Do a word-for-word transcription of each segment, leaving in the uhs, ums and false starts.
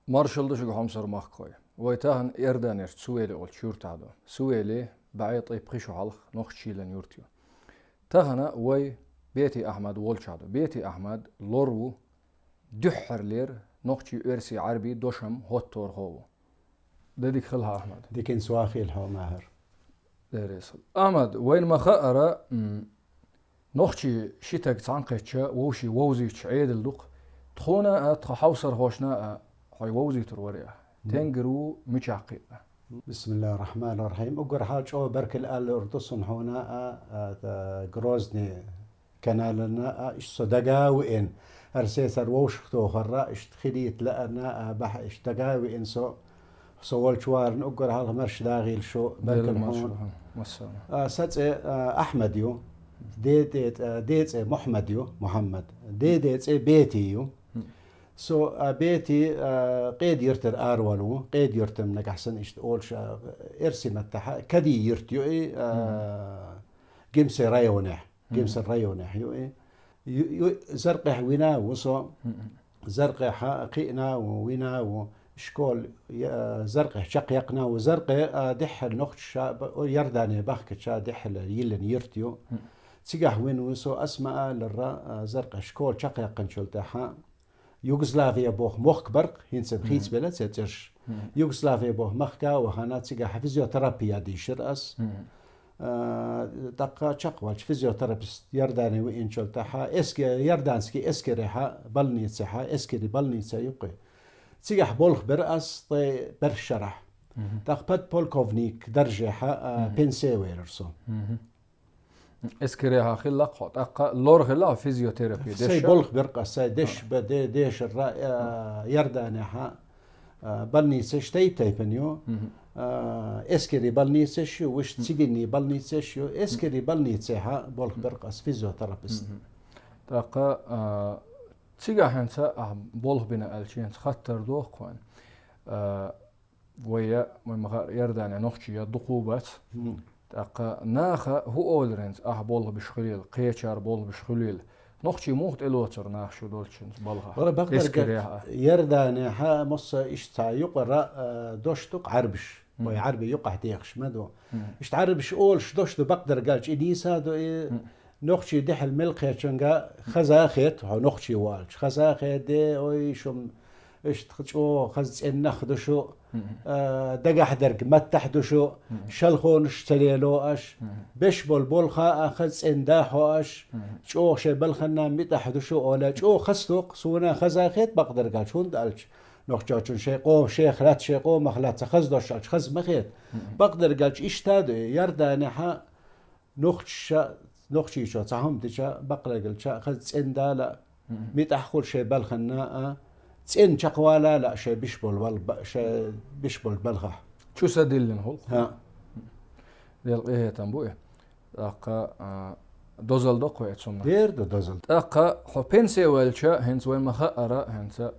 Маршал ду шуьга, хьомсара махкахой. Вай тахан Иорданерчу Сувели олчу юьртахь ду. Сувели бӀе ткъе пхи шо хьалха нохчийн юрт ю. Тахана вай Бети Ахьмад волчохь ду. Бети Ахьмад лор ву дуьххьарлера нохчийн, оьрсийн, Ӏаьрбийн дошам хӀотторхо ву. Де дика хила хьан, Ахьмад. Диканца вахийла хьо, Махьар. Деррис. Ахьмад, вайна ма-хаъара, м, нохчийн ши таг цхьаьнакхетча, вовшийн вовзуьйтуш Ӏедал ду-кх. Тхуна а, тхан хьовсархошна а хьо вовзуьйтур вара ахь. Мгм. Тенгара ву, мичахь кхиъна? Бисмиллахир-рахманир-рахим. Уггар хьалха чӀогӀа баркалла алалур ду суна хьуна а, а, та, Грозный каналана а, иштта со дага а веана, хӀара сесар вовшахтохарра, иштта хилийта лаьарна а, бахьа иштта дага а веана со, со волчу варна уггар хьалха марша дагӀийла шу, баркалла хьуна. Массарна. А, сан цӀе, а, Ахьмад ю, ден цӀе, а, ден цӀе Мухьаммад ю, Мухьаммад. Ден, ден цӀе Бети ю. Хм. Со, а, Бети, а, Къеда-Юьртара аравала ву, Къеда-Юьртам нагахь санна иштта олуш, а, эрсий маттахь Кади-Юьрт ю и, а, Гимсий районехь. Гимсий районехь ю и. Ю-, ю-, Заркъехь вина а ву со. Заркъехь кхиъна а ву, вина а ву. Школа, я, Заркъехь чекхъяьккхина а ву. Заркъе, а, дуьххьара нохчаша а, ба-, о, Иордане бахкача дуьххьара йиллина юрт ю. Цигахь вина ву со, ас ма-аллара, а, Заркъехь школа чекхъяьккхинчул тӀаьхьа Югославия боху мохк бара-кх, хӀинца хийцабелла церан цӀераш. Югославия боху махка а вахана, цигахь физиотерапия дийшира ас. А, тӀаккха чекхваьлча, физиотерапевт Иордане веанчул тӀаьхьа, эске-, иорданский эскарехь, больницехь, эскарийн больница ю-кх и. Цигахь болх бира ас тӀе берш шарахь. ТӀаккха подполковник даржехь, а, пенсе вайра со. Эскарехь хилла-кх хьо, тӀаккха лор хилла хьо физиотерапия деш? Сайн болх бира-кх ас, сайн деш бан, де-, дешара, а, Иорданехь, а, больницаш тайп-тайпана ю. А, эскарийн больницаш ю, вуьш цивильный больницаш ю. Эскарийн больницехь болх бира-кх ас физиотерапевт. ТӀаккха, а, цигахь хӀинца ахь болх бина аьлча, хӀинца хаттар доху-кх вайн. А, вай я, вай ма-хаъара, Иордане нохчий я дукха бац. ТӀаккха наха хӀун олура хӀинца, ахь болх беш хуьлийла, кхечара болх беш хуьлийла? Нохчий муха тӀелоцура наха шу долчу хӀинца балхахь? Вала бакъдерг, эскарехь а. Иорданехь массо а иштта цхьа юкъара, а, дош ду-кх Ӏаьрбаш. Вай Ӏаьрби юкъахь дехаш ма ду. Иштта Ӏаьрбаш олуш дош ду, бакъдерг аьлча, и нийса а ду, и нохчий дуьхьал мел кхечунга хаза а хета, хьо нохчий ву аьлча. Хаза а хета, де, ой, шу-м иштта чӀогӀа хаза цӀена нах ду шу, а, дагахь дерг маттахь ду шу, шалхонаш ца лело аш, беш болу болх а хаза цӀена дахьо аш, чӀогӀа шайн балханна муьтӀахь ду шу, олий, чӀогӀа хаза ду-кх, суна хаза а хета, бакъдерг аьлча, хӀунда аьлча нохчочун шайн къо-, шех лаьцна, шайн къомах лаьцна хаза дош аьлча, хаза ма хета. Бакъдерг аьлча, иштта а ду, Иорданехь нохчаша, нохчийчо цхьа хӀума дича, бакъдерг аьлча, хаза цӀена дала, муьтӀахь хуьлу шайн балханна а, цӀена чекхвала а лаьа шайн беш болу бал-, ба-, шайн беш болу балхахь. Чу са диллина хуьлу. ХӀаъ. Делан къинхетам бу и. ТӀаккха, а, дозалла до-кх вай цунах? Дера ду дозалла. ТӀаккха хьо пенсе ваьлча, хӀинца вай ма-хаъара, хӀинца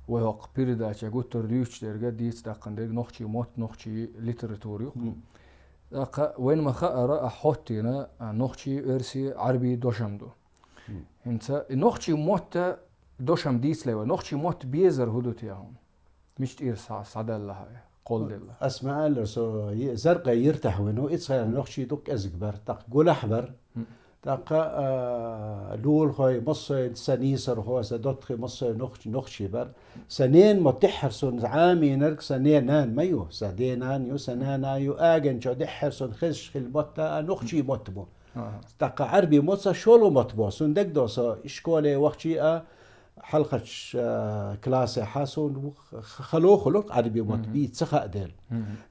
вай хӀокху передачехь гуттар а дуьйцуш дерг, дийца даккхина дерг нохчийн мотт, нохчийн литература ю-кх. ТӀаккха вайна ма-хаъара, ахь хӀоттийна, а, нохчийн, оьрсийн, Ӏаьрбийн дошам ду. ХӀинца и нохчийн мотт, дошам дийцале вай. Нохчийн мотт безар хӀун ду те хьуна? Мича тӀера схьа-, схьадаьлла хьан, кхолладелла? Ас ма-аллара, со е-, Заркъе юьртахь вина ву, и цхьа нохчий дукха кӀезиг бара, тӀаккха гулахь бара. ТӀаккха, а, лулахой, массой, сан нийсархо, сан доттагӀий массой нохч-, нохчий бара. Сан ненан мотт дуьххьара суна Ӏамийнарг сан ненан ма ю, сан денан ю, сан нанан ю, аганчо дуьххьара суна хезаш хилла мотт а нохчийн мотт бу. ТӀаккха Ӏаьрбийн мотт сан шолгӀа мотт бу. Суна дагадо, со школе вахча а, хьалхарчу, а, классехь а суна х-, х-, хало хуьлу Ӏаьрбийн мотт бийца ца хаа дела.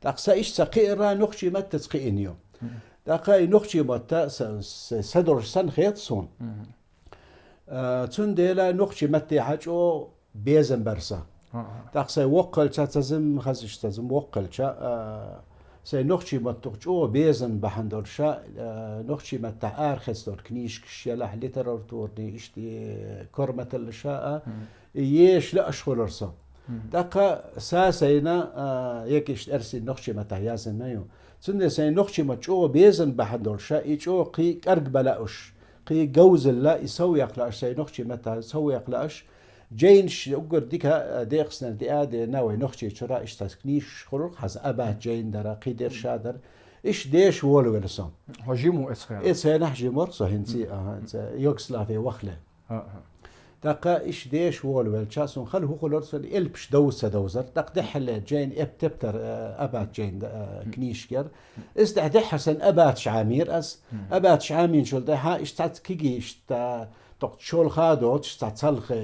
ТӀаккха сан иштта сан кхиара нохчийн маттаца кхиъна ю. ТӀаккха и нохчийн мотт а са, са, са долуш санна хета суна. А, цундела нохчийн маттехь чӀогӀа безам бара сан. ТӀаккха сайн воккхалча, цазам хазаш цазам воккхалча, а, сайн нохчийн маттах чӀогӀа безам бахьана долуша, а, нохчийн маттахь арахецна долу книжкаш елахь, литературный иштта, э, корматаллаша а, и еш лааш хуьлура со. ТӀаккха са сайна, а, егиш эрсий нохчийн маттахь яздина ма ю. Цундела сайн нохчийн мотт чӀогӀа безам бахьана долуша, и чӀогӀа кхин кӀарг бан лааш, кхин говзалла и сов яккха лааш, сайн нохчийн маттахь сов яккха лааш, Жайнаш уггар дика, а, декъаснар диа, дена вай Нохчийчура иштта книжкаш хулар, хӀанз Абат жайна дара, кхидерша дара. Иштта деша волавелла со. Хьо жима ву эцу хенахь? Эцу хенахь жима вара со хӀинца, аха, хӀинца Югославе вахале. Аха. ТӀаккха иштта деша волавелча, сона хала хӀун хулар, сона элпаш довза ца довзар. ТӀаккха дехьале жайна эп-, тептар, а, Абат жайна, а, книжка яр. Из тӀехь дехьа сан Абаташ Ӏамийра ас. Абаташ Ӏамийначул тӀехьа иштта цхьацца кегий иштта тӀаккха шолха доцуш, цхьа цхьалха,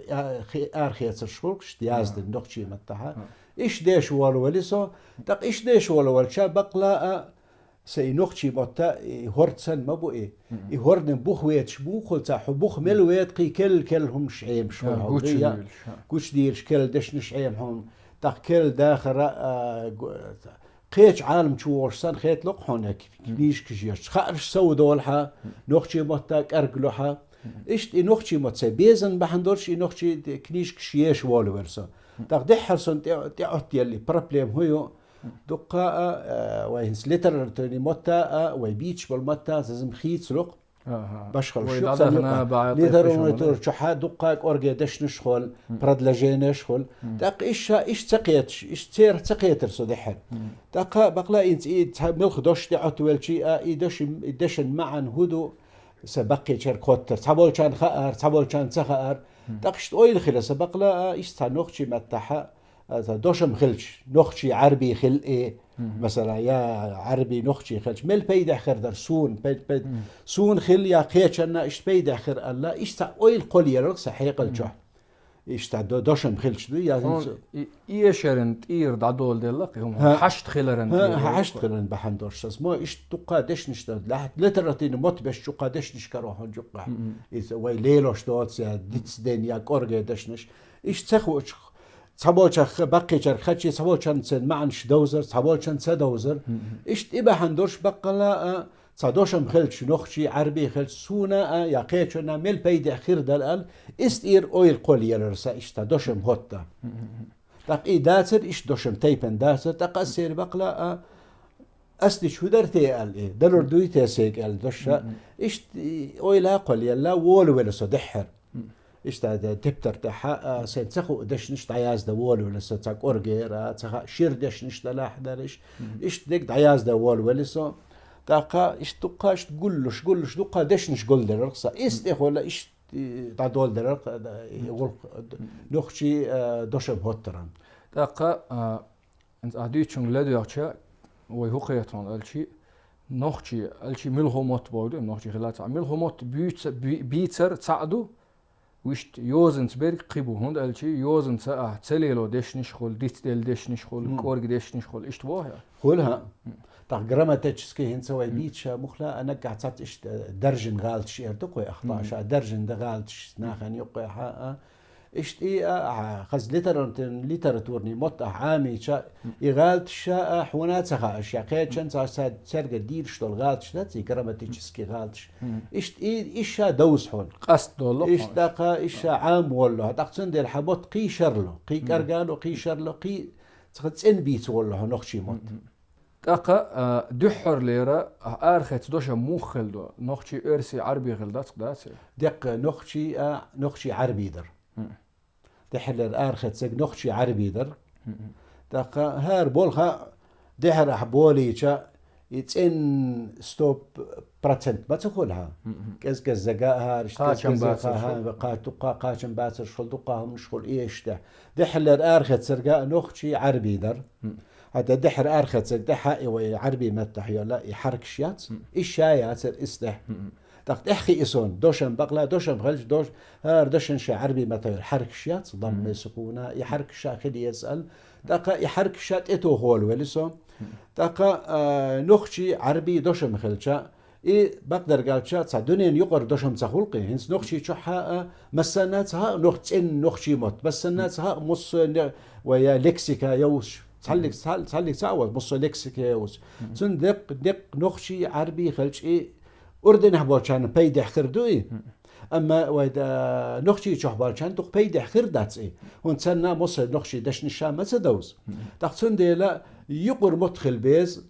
а, хи-, арахецарш хулаш, яздан нохчий маттахьа. Иштта деша волавелла со, тӀаккха иштта деша волавелча, бакъла а, са и нохчий мотта, и хӀорд санна ма бу и. И хӀордан бух веташ бу хул цхьа, хьо бух мел вета кхин керла-керла хӀумнаш Ӏемаш хул хьо. Гуча дийлаш, ха. Гуча дийлаш керла дешнаш Ӏема хьуна. ТӀаккха керла дахара, а, гу-, кхечу Ӏалам чу вогӀуш санна хеталу-кх хьуна, книжкаш еш. Хаарш сов долу хьан, нохчий мотта кӀарглу хьан. Иштта и нохчий мотт сай безам бахьана долуш, и нохчий книжкаш еша волавелла со. ТӀаккха дехьара сон тӀе-, тӀеӀоттаелла и проблема хӀун ю? Дуккха а, а, вай хӀинца литературный мотта а, вай бийцаш болу мотта а, зазам хийцалу-кх. Аха. Башхалла вай шу дӀадахана цхьаьна баьӀ литература тӀе чухьа дуккха кӀорге дешнаш хул, предложенеш хул. ТӀаккха иштта, иштта ца кхеташ, иштта церан ца кхетар со дехьара. ТӀаккха бакъла инца и ца милха дош тӀеӀоттавелчий а, и дешин, и дешан маьӀна хӀун ду, сан баккхийчерга хоттар. Цхьаболчарна хаара, цхьаболчарна ца хаара. ТӀаккха иштта ойла хила сан бакъла а, иштта цхьа нохчий маттахьа, а, цхьа дошам хилча, нохчий Ӏарбий хила и, масала, я Ӏарбий нохчий хилча, мел пайдехь хир дара суна, пай-, пай-, суна хила я кхечанна иштта пайдехь хир аьлла, иштта цхьа ойла кхоллаелира сан хьекъал чохь. Иштта до-, дошам хилча ду, я хӀинца и, и эшаран тӀера дӀадоладелла-кх и хӀума. ХӀа. Хьашт хиларан тӀера. ХӀа, хьашт хиларан бахьана долуш аса. Мо иштта дуккха дешнаш дан, лаьхьа литературный мотт беш чуккха дешнаш каро хьуна чуккха. Иза вай лелош доцу, я дицден, я кӀорге дешнаш. Иштта ца хуучу, цхьаболчарх-, баккхийчарга хачий, цхьаболчарна церан маьӀнаш довзар, цхьаболчарна ца довзар. Иштта и бахьана долуш баккъала а, цхьа дошам хилча, нохчий, Ӏарбий хилча, суна а, я кхечанна мел пайдехь хир дара аьлла, иштта тӀера ойла кхоллаелира сан иштта дошам хӀотта. ТӀаккха и дацара, иштта дошам тайпана дацара, тӀаккха ас церан бакъла а, ас дича хӀун дара те аьлла, и далур дуй те сайга аьлла доша. Иштта и ойла кхоллаелла, волавелла со дехьара. Иштта де-, тептар тӀехьа, а, сайн ца хуу дешнаш дӀаяздан волавелла со, цхьа кӀоргера, цхьа шира дешнаш далахь дараш. Иштта дерг дӀаяздан волавелла со. ТӀаккха иштта дуккха иштта гуллуш, гуллуш, дуккха дешнаш гулделира-кх сан. Иштта тӀехула иштта, и, дӀадоладелира-кх, а, и гӀуллакх, а, нохчий, а, дошам хӀоттаран. ТӀаккха, а, хӀинца ахь дуьйцучуьнга ладоьгӀча, вай хӀун кхета хьуна аьлчи, нохчий аьлчи мила хӀу мотт боху ду, нохчий хила цхьаъ. Мила хӀу мотт буьйца-, буьй-, бийцар цхьаъ ду, вуьшта йозанца берг кхин бу, хӀунда аьлчи йозанца ахь ца лело дешнаш хуьлу, дицделла дешнаш хуьлу, кӀорга дешнаш хуьлу, иштта боху ахь? Хуьлу, хӀаъ. ТӀаккха грамматически хӀинца вай бийцача муххала а наггахь цхьацца иштта даржин гӀалташ эр ду кхуй ахтаъ, ша даржин дан гӀалташ нахана юккъехьа а. Иштта и а, а, хаза литературни-, литературный мотт ахь Ӏамийча, и гӀалташ ша а хьуна а ца хааш, я кхечан ца, ца церга дийраш долу гӀалташ дац, и грамматически гӀалташ. Иштта и, и ша довза хьуна. Къаст долу хьуна. Иштта тӀаккха и ша Ӏам воллу. ТӀаккха цундела хьан мотт кхийшарло, кхий кӀаргало, кхийшарло, кхий цхьа цӀен бийца воллу хьо нохчий мотт. ТӀаккха, а, дуьххьарлера, а, арахеца дошам муха хила ду? Нохчий, оьрсий, Ӏарбий хила дац-кх, дац? Деккха нохчий, а, нохчий Ӏарбий дара. Дехьаллера арахецаг нохчий Ӏарбий дара. ТӀаккха хӀара болха дехьара ахь болийча, и цӀен стоп процент ма ца хуьлу хьан? КӀез-кӀеззага а хӀара, иштта кхачам кӀез-кӀеззага бацарш а, хӀа, кхача-, дуккха кхачам бацарш хуьлу, дуккха хӀуманаш хуьлу, и иштта. Дехьаллера арахецарга а нохчий Ӏарбий дара. Хьан де дехьара арахецаг тӀехьа и вай Ӏарбий меттахь йолла и хьаркаш яц, и ша яцара исдехь. ТӀаккха тӀехь хи и сон, дошам бакъла, дошам хилча, дош, хӀара дошан ша Ӏарбий меттахь йолла хьаркаш яц, даммай сукуна, и хьаркаш ша хила еза аьлла. ТӀаккха и хьаркаш ша тӀетоха волавелла со. ТӀаккха, а, нохчий Ӏарбий дошам хилча, и бакъдерг аьлча, цхьа дуьненан юкъара дошам ца хуьлу-кх и. ХӀинца нохчий чохь а, массанна а ца хаьа нох-, цӀен нохчий мотт, массанна а ца хаьа муссо а не-, вай я лексика йовзаш. Цхьаллиг, цхьал-, цхьаллиг ца а ваза, муссо а лексика йовзаш. Цундела деккъ, деккъ нохчий Ӏарбий хилча и урдинехь болчарна пайдехь хир ду и. Амма вай да, нохчий чохь болчарна дукха пайдехь хир дац и. ХӀунда царна муссо а нохчий дешнаш ша ма ца довза. ТӀаккха цундела юкъара мотт хила беза,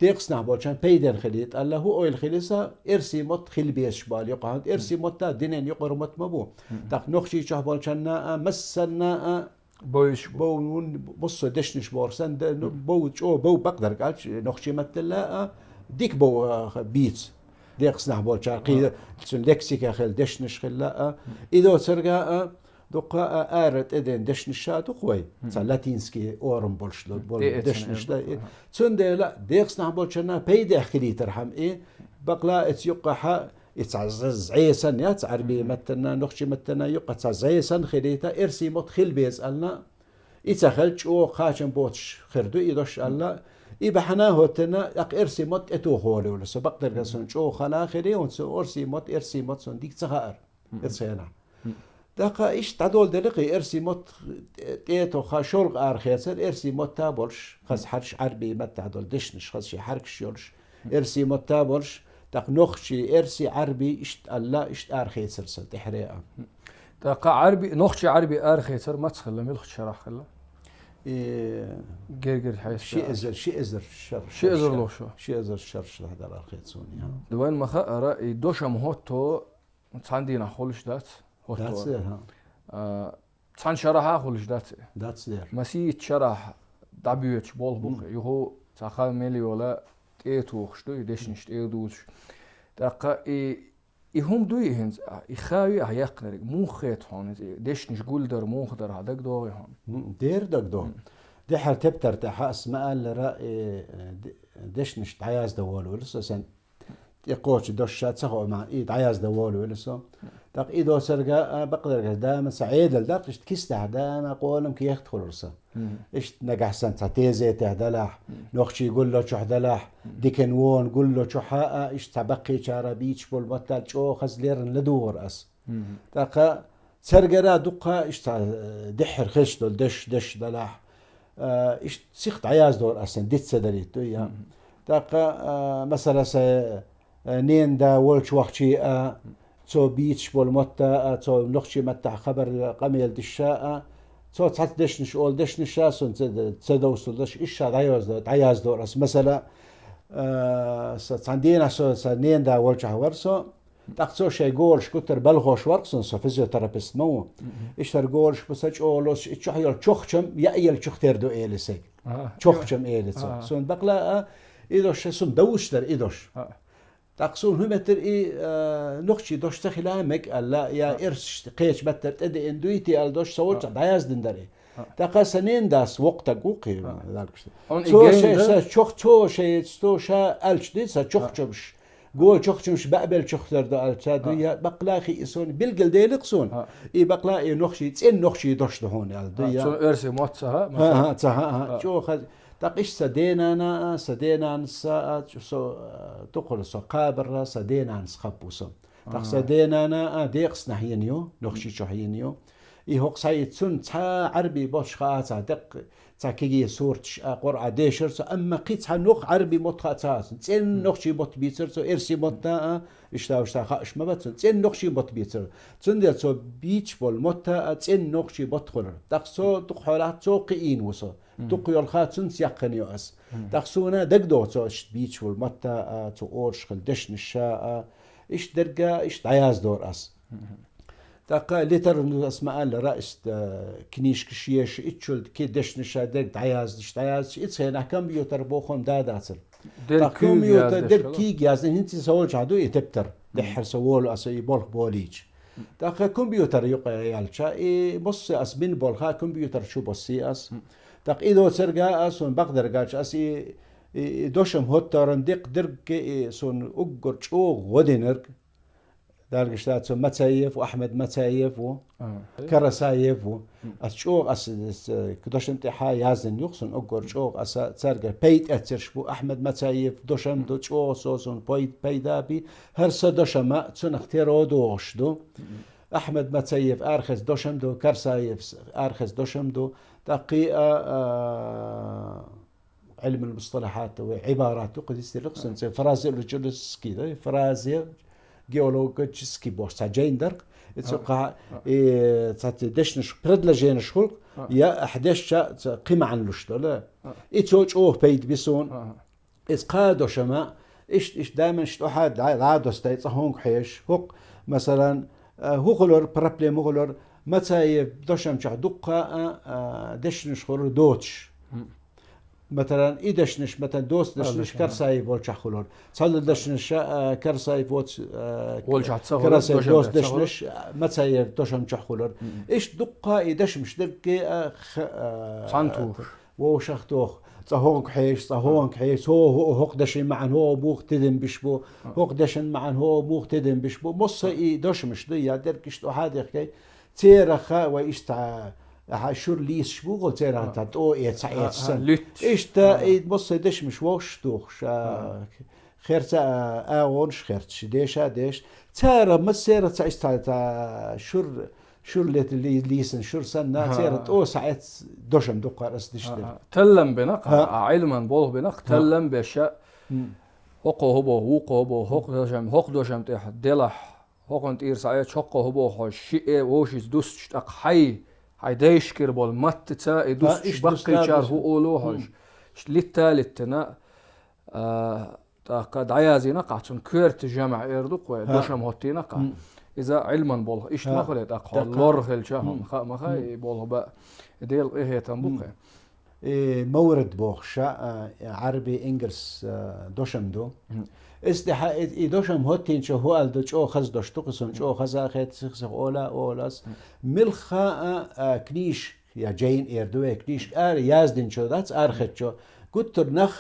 Декъаснахь болчарна пайденна хилийта аьлла, хӀун ойла хилийта, эрсий мотт хила безаш бала юкъахь, эрсий мотт а динан юкъара мотт ма бу. ТӀаккха Нохчийчохь болчарна а, массанна а, бовзуш бу. Бов, массо дешнаш бохург санна, де-, ну, бов, чӀогӀа бов бакъдерг аьлча, нохчийн маттала а, дика бов, а, бийца. Декъаснахь болчара, кхин, цуьнан лексика хила, дешнаш хила а, и доцург а, дуккха а ара тӀеден дешнаш а дукха вай. Ца латинский орам болуш ло-, болу дешнаш да. Цундела декъаснахь болчарна пайдехь хилийтархьама и, бакъла эца юккъахьа, и ца з-, зӀе санна яц, Ӏарбий маттана, нохчийн маттана юккъа ца зӀе санна хилийта, эрсий мотт хила беза аьлла, и ца хилча чӀогӀа кхачам боцуш хир ду и дош аьлла, и бахьана хӀоттина, тӀаккха эрсий мотт тӀетоха волавелла со. Бакъдерг а сан чӀогӀа хала хир ю, хӀунда со эрсий мотт, эрсий мотт сан дика ца хаьара. Эцхенахь. ТӀаккха иштта дӀадоладелла кхин эрсий мотт тӀе-, тӀетоха шолгӀа арахецар, эрсий мотта болуш, хаза хьарш Ӏарбий маттахь долу дешнаш, хаза ши хьаркаш йолуш, эрсий мотта болуш, тӀаккха нохчий, эрсий, Ӏарбий иштта аьлла, иштта арахецар сан тӀаьхьаре а. ТӀаккха Ӏарбий, нохчий, Ӏарбий арахецар маца хилла, муьлхачу шарахь хилла? И гергара хьаьста ши эзар, ши эзар шар, ши эзар шар, лохуш. Ши эзар шарш лахь дар арахецар. Вайн ма хаара, и дошам хӀотто цхьана дийнахь хуьлуш дац, хӀотто. Дац, хӀа. А, цхьана шарахьа хуьлуш дац. Дац дера. Масийтта шарахь дӀабоьдуш болх бу-кх. Юха цхьа хан мел йола тӀе а тухуш ду, и дешнаш тӀе а дузуш. ТӀаккха и, и хӀума дуй хӀинца, и хан ю ахь яьккхинарг, муха хета хьуна иза, и дешнаш гулдар, муха дар хьан дагадогӀий хьуна? Дера дагадогӀу. Дехьара тептар тӀехь ас ма-аллара, и, де-, дешнаш дӀаяздан волавелла со, сан тӀекхочу дош ша ца хоо ма, и дӀаяздан волавелла со. ТӀаккха и доцург а, бакъдерг а, дама сан Ӏедал даккха, иштта кистахь дама къолам кехат хуьлура сан. Иштта нагахь сан цхьа тезетехь далахь, нохчий гуллучохь далахь, дикан вон гуллучохь а, иштта цхьа баккхийчара бийцаш болу маттал чӀогӀа хаза леррина ладугӀура ас. ТӀаккха цергара дуккха иштта, э, дехьара хезаш долу деш, деш далахь, э, иштта сиха дӀаяздора ас, сан диц ца далийта дуй, я. ТӀаккха, э, масала, сан, э, ненан да волчу вахчий а, цо бийцаш болу мотта а, цо нохчий маттахь хабар къамел диш а, цо цхьацца дешнаш олу дешнаш а, сан ца, ца довсалла даш, иштта дӀаяздо-, дӀаяздора ас. Масала, э, сан цхьана дийнахь со, сан ненан да волчохь вара со, ТӀаккха цо шайн голаш гуттар балхош вара-кх сан, со физиотерапевт ма ву. Иштта голаш бу сан чӀогӀа лоцуш, и чохь йолу чохчам яа еллачух тера ду, эли сайга. Чохчам эли цо. Суна бакъла а, и дош сан суна довзуш дара и дош. ТӀаккха суна хӀун меттара и, а, нохчий дош ца хила мега аьлла, я эрсаш кхечу меттара тӀедеана дуй те аьлла дош сан волчохь дӀаяздина дара и. ТӀаккха сан ненан дас воккха стаг ву кхин, лалгаш. Цо шайн, сан чохь-, цо шайн, цо ша аьлча дуй, сан чохчамаш. Гол чохчамаш баъбелла чохтар ду аьлла, ца дуй, я бакъла хи и суна, билггал дели-кх суна. И бакъла и нохчий, цӀен нохчий дош ду хьуна аьлла, дуй, я. Цо эрсий мотт ца хаа, ха, ха, ца хаа, ха. ТӀаккха иштта сан денана а, сан денанас а, со, а, дукхула со кхабарра, сан денанас хаппу со. ТӀаккха сан денана а декъаснахь йина ю, Нохчийчохь йина ю. И хӀокху схьаийца цунна цхьа Ӏарбий болуш хаа ца деккъа, цхьа кегий сурташ а, Къуръан дешара цо, амма кхин цхьа нох Ӏарбий мотт хаа ца хаа цунна. ЦӀен нохчий мотт бийцара цо, эрсий мотта а, иштта-вуштта хааша ма бац цунна. ЦӀен нохчий мотт бийцара. Цундела цо бийцаш болу мотта а цӀен нохчий мотт хуьлура. ТӀаккха цо дукха хьолахь цо кхиийна ву со. Дукха йолу ха цунца яьккхина ю ас. ТӀаккха суна дагадогӀу цо иштта бийцаш волу мотта а, цо олуш хилла дешнаш а, иштта дерг а, иштта дӀаяздора ас. ТӀаккха литература ас ма-аллара, иштта, э, книжкаш еш, иччул ки дешнаш а дерг дӀаяздаш, дӀаяздаш, и цхьанахь компьютер бохам да дацара. ТӀаккха компьютер дерг кийга яздина, хӀинца сан волчохь ду и тептар. Дехьара сан волу аса и болх болийча. ТӀаккха компьютер юкъа яьлча, и массо а ас бина болу ха компьютер чу боссий ас. ТӀаккха и доцург а суна бакъдерг аьлча, ас и, и, и дошам хӀоттаран декъ дерг и суна уггар чӀогӀа гӀо динарг. Далгаш дац, цо Мацаев ву, Ахьмад Мацаев ву, Карасаев ву. Ас чӀогӀа ас, ас, э, дошам тӀехьа яздина ю-кх суна уггар чӀогӀа аса цаьрга пайда эцарш бу Ахьмад Мацаев дошам ду, чӀогӀа со суна пой-, пайда би. ХӀара сан дошам а цунах тера догӀуш ду. Ахьмад Мацаев арахеза дошам ду, Карсаев арахеза дошам ду. ТӀаккха а, а, Ӏилмул мусталахьат вай Ӏибарат ду, кхидистира-кх сан цӀе фразеологический, да, фразе-, геологический бохуш цхьа жайна дара-кх. И цу кхаъ, и цхьа цу дешнаш, предложенеш хуьлу-кх, я ахь дешча цхьа кхин маьӀна луш долу. И цо чӀогӀа пайда би суна. Иза кхаа дошам а, иштта, иштта даиман иштта охьа дӀа-, дӀадостай цӀа хӀонг хьежаш, хӀокху, масалан, а, хӀун хилар, проблема хӀун хилар, Мацаев дошам чохь дуккха а, а, дешнаш хилар доцуш. Мгм. Масалан, и дешнаш, масалан, доцу дешнаш Алло, Карсаев волчохь хилар. Цхьана дешнаш, а, Карсаев воц-, а, Волчохь ца хилар, Карсаев дошам доцу тӀехь ца хилар. Дешнаш, а, Мацаев дошам чохь хилар. Мгм. Иштта дуккха а и дешнаш дерг а, х-, а, Цхьана тухуш. Вовшах тох, цӀа хӀонг хьежаш, цӀа хӀонг хьежаш, хӀо-, хӀо-, хӀокху дешан маьӀна хӀо муха тидам биш бу, хӀокху дешан маьӀна хӀо муха тидам биш бу. Массо а и дошамаш ду, я дерг иштта охьа а дехкай, церах а вай иштта, ахьа шура лийсаш бу гӀо церах, тӀо э, цхьа эца сан. Луьтташ. Иштта и массо а дешамаш вовшах тухуш, а, херца а, агӀонаш херцаш, деша а деш. Цара, массеран цхьа иштта цхьа шура Шура ле-, ли-, лийсан, шура санна, церан тӀо схьаэц дошам дуккха аса диш дара. Таллам бина кху, а Ӏилман болх бина кху, таллам беша, хӀокхо хӀун боху, вукхо хӀун боху, хӀокху дошам, хӀокху дошам тӀехь делахь, хӀокхун тӀера схьаэц, хӀокхо хӀун боху, хьо шиъ э вовшица дуссуш, тӀаккха хьай, хьайн дайшкара болу маттаца и дуссуш, баккхийчара хӀун олу хьо, литта а литтина, а, ТӀаккха дӀаяздина кхахь, цунна коьрта жамаӀ эр ду кхой, дошам хӀоттийна кхахь. Иза Ӏилман болх иштта ма хуьлий, тӀаккха хьо лор хилча, хьуна хаа ма хаьа, и болх баа, и Делан къинхетам бу кхин. И маврад бохуш, а, Ӏаьрби, ингалс, а, дошам ду. Иза тӀаьхьа и, и дошам хӀоттийначо хӀун аьлла ду, чӀогӀа хаза дош ду кхин, суна чӀогӀа хаза а хета, сих-сиха ола а олу ас. Милха а, а, книжка я жайн эр ду вай, книжка ара яздинчо дац, арахецчо. Гуттар нах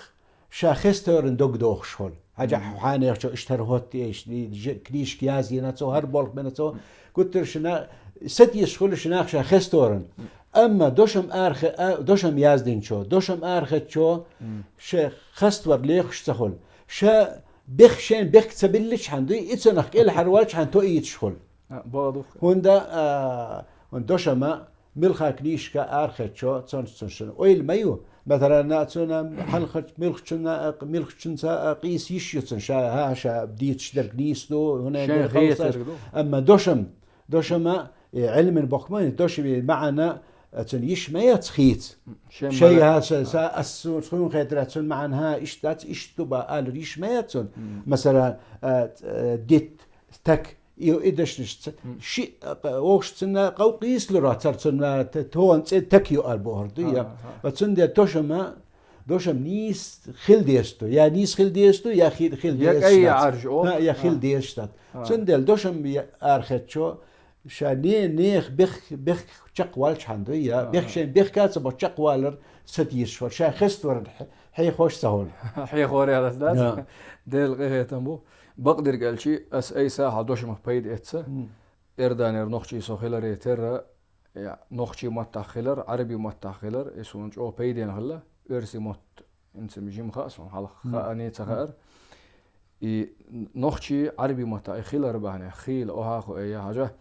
ша хесторан дог дохуш хуьлу. Хьажахь, хьанехчо иштта хӀара хӀоттийна, иштта книжка яздина цо, хӀара болх бина цо. Гуттар шина сатийсаш хуьлу ши нах ша хесторан. Амма дошам арахе-, а, дошам яздинчо, дошам арахецчо, шен хаставар лехуш ца хуьлу. Ша бех-, шен бехк ца билличхьана дуй, и цунах кӀелхьарвалчхьана тоийцаш хуьлу. А, бала ду. ХӀунда, а, хӀунда дошама милха книжка арахецчо, цунца цунна шина ойла ма ю. Масала, цунна хьалхарчу милхачунна, милхачунца къийса йиш ю цунна, ша, хӀа, ша дийцаш дерг нийса ду, хӀунда шайн дерг хетарг ду. Амма дошам, дошама, и Ӏилман боху ма, дошаме маьӀна, а, цунна йиш ма яц хийца. Шайн шайн маьӀна. ХӀа, ша, ша, ас цу-, суна хетарехь цунна маьӀна, хӀа, иштта дац, иштта ду бан алар йиш ма яц цунна. Масала, а, ц-, а, дитт, так, И, и дешнаш ца-, шиъ, а, къа-, вовшашца къов къийсалур вац цара цунна, т-, тхуна цӀе так ю ар бохур ду, я. Ва цундела дошама, дошам нийса хила дезаш ду. Я нийса хила дезаш ду, я хи-, хила дезаш дац. Ӏаржа, о. Я хила дезаш дац. Цундела дошам я-, арахецчо, ша не-, нех бех-, бехк чекхвалчхьана ду, я. Бех шайн бехка ца бо чекхвалар сатийсаш вара. Ша хеставаран хье-, хьехош ца хуьлу. Хьехор яц, дац? Делан къинхетам бу. Бакъдерг аьлчи, ас айса хьан дошамах пайда эцца. Эрданера нохчий со хиларе терра, я, нохчий маттахь хилар, Ӏарбий маттахь хилар, и суна чӀогӀа пайдена хилла, оьрсий мотт, инцам жима хаьа суна, хьалха хаьа, не ца хаьара. И нохчий Ӏарбий маттахь и хилар бахьане, хийла охьа а хо, э, я хьажа,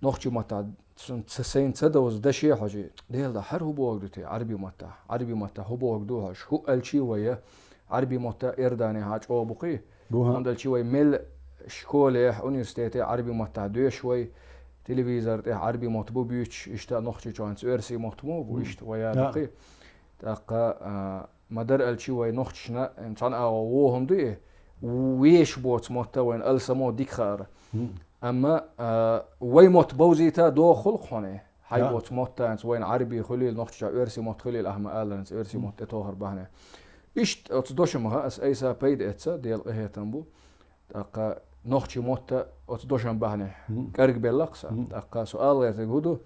нохчий маттахь цун ца-, сайн ца довза даше хьожи, Дела да, хӀара хӀу боху ду те Ӏарбий маттахь? Ӏарбий маттахь хӀу боху ду хьожа? ХӀу аьлчи вай я, Ӏарбий мотта эрдане хьан чӀогӀа бу кхий? Бу, хӀа. ХӀунда аьлчи вай мел школехь, университете Ӏарбий маттахь доьшу вай, телевизор тӀехь Ӏарбий мотт бу буьйцуш, иштта нохчийчохь оьрсий мотт мо бу, иштта вай яду кхий. ТӀаккха, а, ма-дарра аьлчи вай нохчашна, м, цхьана агӀо вохам ду и, веш боцу мотта вайна алсамо дика хаара. Амма, а, вай мотт бовзийта доху хӀуллакх хьуна. Хьай боцу мотт танца вайна Ӏарбий хуьлийла, нохча оьрсий мотт хуьлийла, ахма аларца оьрсий мотт тӀетохар бахьане. Иштта оцу дошамаха ас айса пайда эцца, Дела къинхетам бу. ТӀаккха нохчий мотта оцу дошам бахьане кӀаргбеллакх сан. ТӀаккха со ала гӀертарг хӀу ду,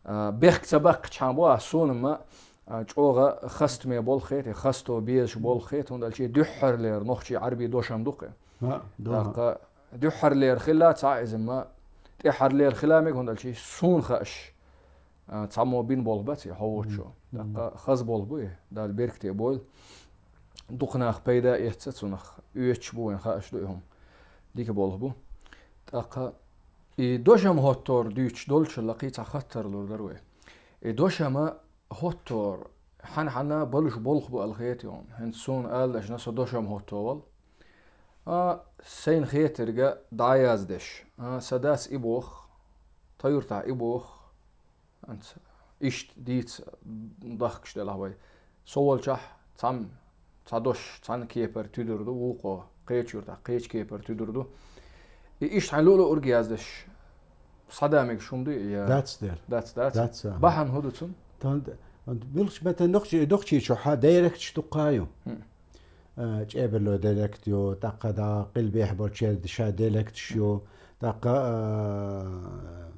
а, бехк ца баккхачхьан бу а, суна ма, а, чӀогӀа хастаме болх хета, хасто безаш болх хета, хӀунда аьлчи дуьххьарлера нохчий Ӏарбий дошам ду кхи. ТӀаккха дуьххьарлера хилла цхьа иза ма, тӀеххьарлера хила мега, хӀунда аьлчи суна хааш, а, цхьаммо бина болх бац и хьо воцчо. ТӀаккха хаза болх бу и, Дала беркате бойла. Дукха нах пайда эцца цунах, оьцуш бу вайн хааш ду и хӀума. Дика болх бу. ТӀаккха и дошам хӀоттор дуьйцуш долчул лакхий цхьа хаттар лур дара вай. И дошама хӀоттор хьан-хьанна балуш болх бу ала хетий хьуна? ХӀинца суна ала дашна со дошам хӀоттовал. А, сайна хетарга дӀаяздеш. А, сан дас и боху, тхан юртахь и боху. Анца иштта дийца дахкаш делахь вай. Со волчохь цхьамма цхьа дош цхьана кепара туьдур ду, вукхо кхеча юртахь кхеча кепара туьдур ду. И иштта хьайн луъу-луъург яздеш, схьадамиг шум ду, я? Дац дера. Дац, дац. Дац, а. Бахьана хӀун ду цун? Тан-, милхача метта нохчи-, нохчийчохьа директаш дуккха ю. Хм. А, чӀебарлой директ ю, тӀаккха да къилбехь болчеран ша директаш ю, тӀаккха, а,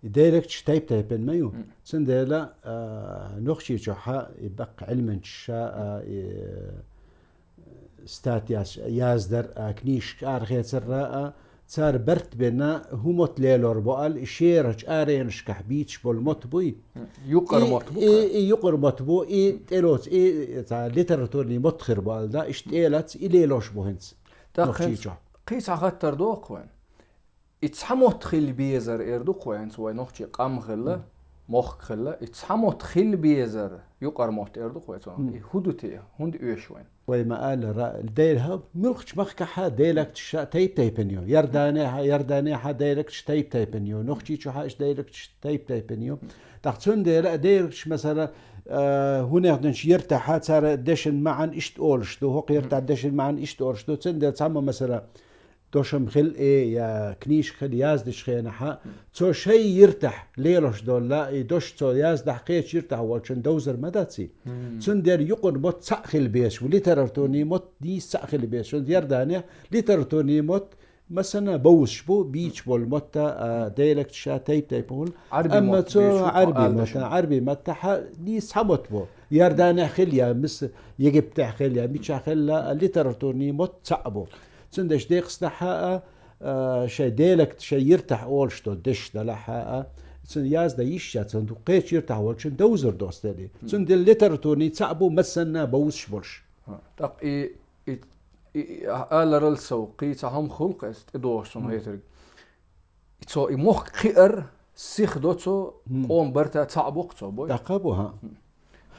и директаш тайп-тайпана ма ю. Мгм. Цундела, а, нохчийчохьа и баккха Ӏилманчаша, а, и, э, статьяс яздар, а, книжкаш арахецар, а, цара барт бина, хӀун мотт лелор бу аьлла, и шерачу аренашкахь бийцаш болу мотт буй. Юкъара мотт бу-кх. И, и юкъара мотт бу, и тӀелоцу, и, и цхьа литературный мотт хир бу аьлла, да, иштта тӀелаца и лелош бу хӀинца. ТӀаккха хӀинца нохчийчохь. Кхин цхьа хаттар догӀу-кх вайн. И цхьа мотт хила безар эр ду-кх вай, хӀинца вай нохчий къам хилла, мгм, мохк хилла. И цхьа мотт хила безар, юкъара мотт эр ду-кх вай цунах. Мгм. И хӀун ду те, хӀунда оьшу вайн? Вай ма-аллара, дера хӀа, муьлххачу махкахьа директаш тайп-тайпана ю. Иорданехьа, Иорданехьа директаш тайп-тайпана ю. Нохчийчохьа иштта директаш тайп-тайпана ю. ТӀаккха цундела а директаш, масала, а, хӀунех динчу йиртахьа цара дешан маьӀна иштта олуш ду, хӀокху йиртахь дешан маьӀна иштта олуш ду. Цундела цхьамма, масала, дошам хила э, я книжка хила яздечу хенахьа, цо шайн йиртахь лелош долла, и дош цо яздахь кхечу йиртахь волчун довзар ма дац и. Мгм. Цундела юкъара мотт цхьаъ хила безаш ву, литературный мотт нийса цхьаъ хила безаш ву. Иорданехь литературный мотт массанна бовзаш бу, бийцаш болу мотт, а, директаш тайп-тайпана хуьлу. Амма цо Ӏарбий мотт, Ӏарбий маттахьа нийса цхьа мотт бу. Иорданехь хила я, мис-, Египтехь хила я, мичахь хила, а, литературный мотт цхьаъ бу. Цундела декъастахьа а, а, шайн диалект, шайн йиртахь олуш долу дешаш далахьа а, цуьнан яздан йиш яц, цуьнан кхечу йиртахь волчун довзар доцу дели. Мгм. Цундела литературный цхьаъ бу массанна бовзаш болуш. ТӀаккха и, и, и, и аларал сов, кхин цхьа хӀума хуьлу-кх эс тӀедогӀуш суна хетарг. И цо и мохк кхиар сиха до цо, мгм, къоман барта цхьаъ бу-кх цо, бой? ТӀаккха бу, хӀа. Мгм.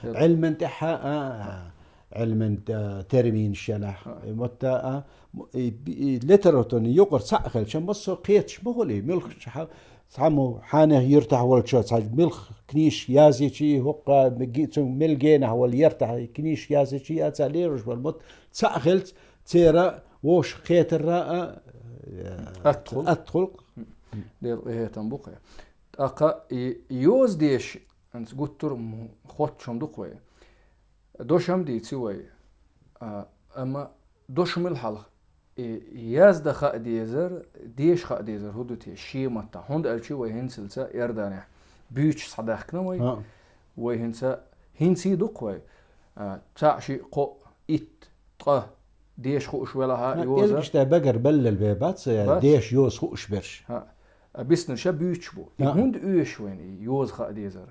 Ӏилман тӀехьа а, Ӏилман, а, терминаш ялахь. И мотта а, м-, и, и литературный юкъара цхьаъ хилча, массо а кхеташ ма хуьлу и, муьлххачу хьа-, цхьаммо хьанех йиртахь волчо цхьа муьлхха книжка язйичи, хӀокху ге-, цу мел генахь волу йиртахь книжка язйичи, а цхьа лелош волу мотт цхьаъ хилча, церан вовшах кхетара а, э, атта хуьлу. Атта хуьлу. Делан къинхетам бу-кх. ТӀаккха и йоза дешаш, хӀинца гуттар а м-, хоттуш хӀума ду-кх вай. Дошам дийци вай. А, амма дошамал хьалха и яздан хаа дезар, деша хаа дезар хӀун ду те шен маттахь? ХӀунда аьлча вай хӀинцалца Иорданехь буьйцуш схьадаьхкина вай. ХӀаъ. Вай хӀинца, хӀинца а ду-кх вай. А, цхьаъ, шиъ, кхоъ, итт, ткъа деша хууш велахьа, хӀаъ, йоза. Кӏелгаш дай багара баллал бен бац, бац, деша йоза хууш берш. ХӀаъ. А, биснарш а буьйцуш бу. И, хӀаъ, хӀунда оьшу вайна и йоза хаа дезар?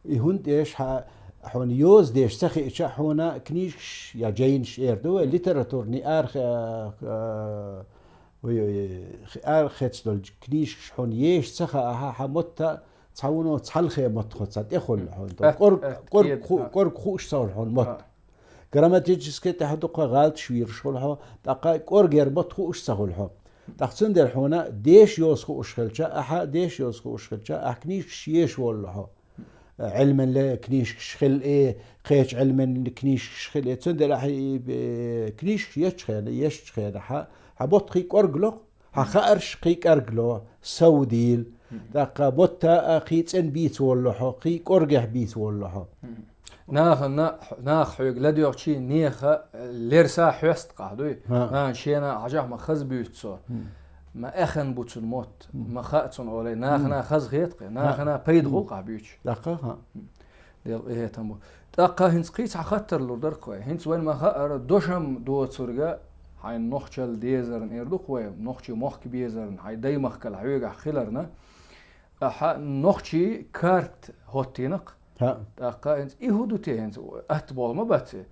И хӀунда оьшу, хьа-, хьуна йоза деша ца хиъча, хьуна книжкаш я жайнаш эр ду вай, литературный арх-, а, а, ой, ой, ой, арахецна долу книжкаш хьуна еша ца хаахьа, хьан мотта цхьа вуно цхьалхе мотт хо ца тӀехуьллу хьуна. Ат-, кӀорг, ат-, кӀорг кед-, ху-, а, кӀорг хууш ца хуьлу хьуна мотт. А. Грамматически тӀехь дукха гӀалташ вийраш хуьлу хьо, тӀаккха кӀоргера мотт хууш ца хуьлу хьо. ТӀаккха цундела хьуна деша йоза хууш хилча, ахьа деша йоза хууш хилча, ахь книжкаш еша воллу хьо. Ӏилманле книжкаш хила и, кхечу Ӏилманле книжкаш хила и. Цундела ахьа и, э, книжкаш ечу хена, ешчу хена, хьа, хьа мотт кхин кӀорг ло, хьа хаарш кхин кӀорг ло, сов дийла. ТӀаккха мотта а кхин цӀена бийца воллу хьо, кхин кӀоргехь бийца воллу хьо. Нахана, наха хьоьга ладоьгӀчий, неха лерса хьоьсту-кх ахь, дуй? ХӀаъ. Нахана шена хьажахь ма хаза буьйцу цо. Ма аьхна бу цуьнан мотт, ма хаьа цунна олий, нахана хаза хета-кх, нахана пайда хуьлу-кх ахь буьйцуш. ТӀаккха, хӀаъ. Делан къинхетам бу. ТӀаккха хӀинца кхин цхьа хаттар лур дара-кх вай. ХӀинца вайн ма хаьара, дошам доцурга, хьайна нохчалла дезарна эр ду-кх вай, нохчий мохк безарна, хьайн даймахкал хьоьгахь хиларна, ахьа нохчий карта хӀоттийна-кх. ХӀаъ. ТӀаккха хӀинца и хӀун ду те хӀинца? Атта болу ма бац и.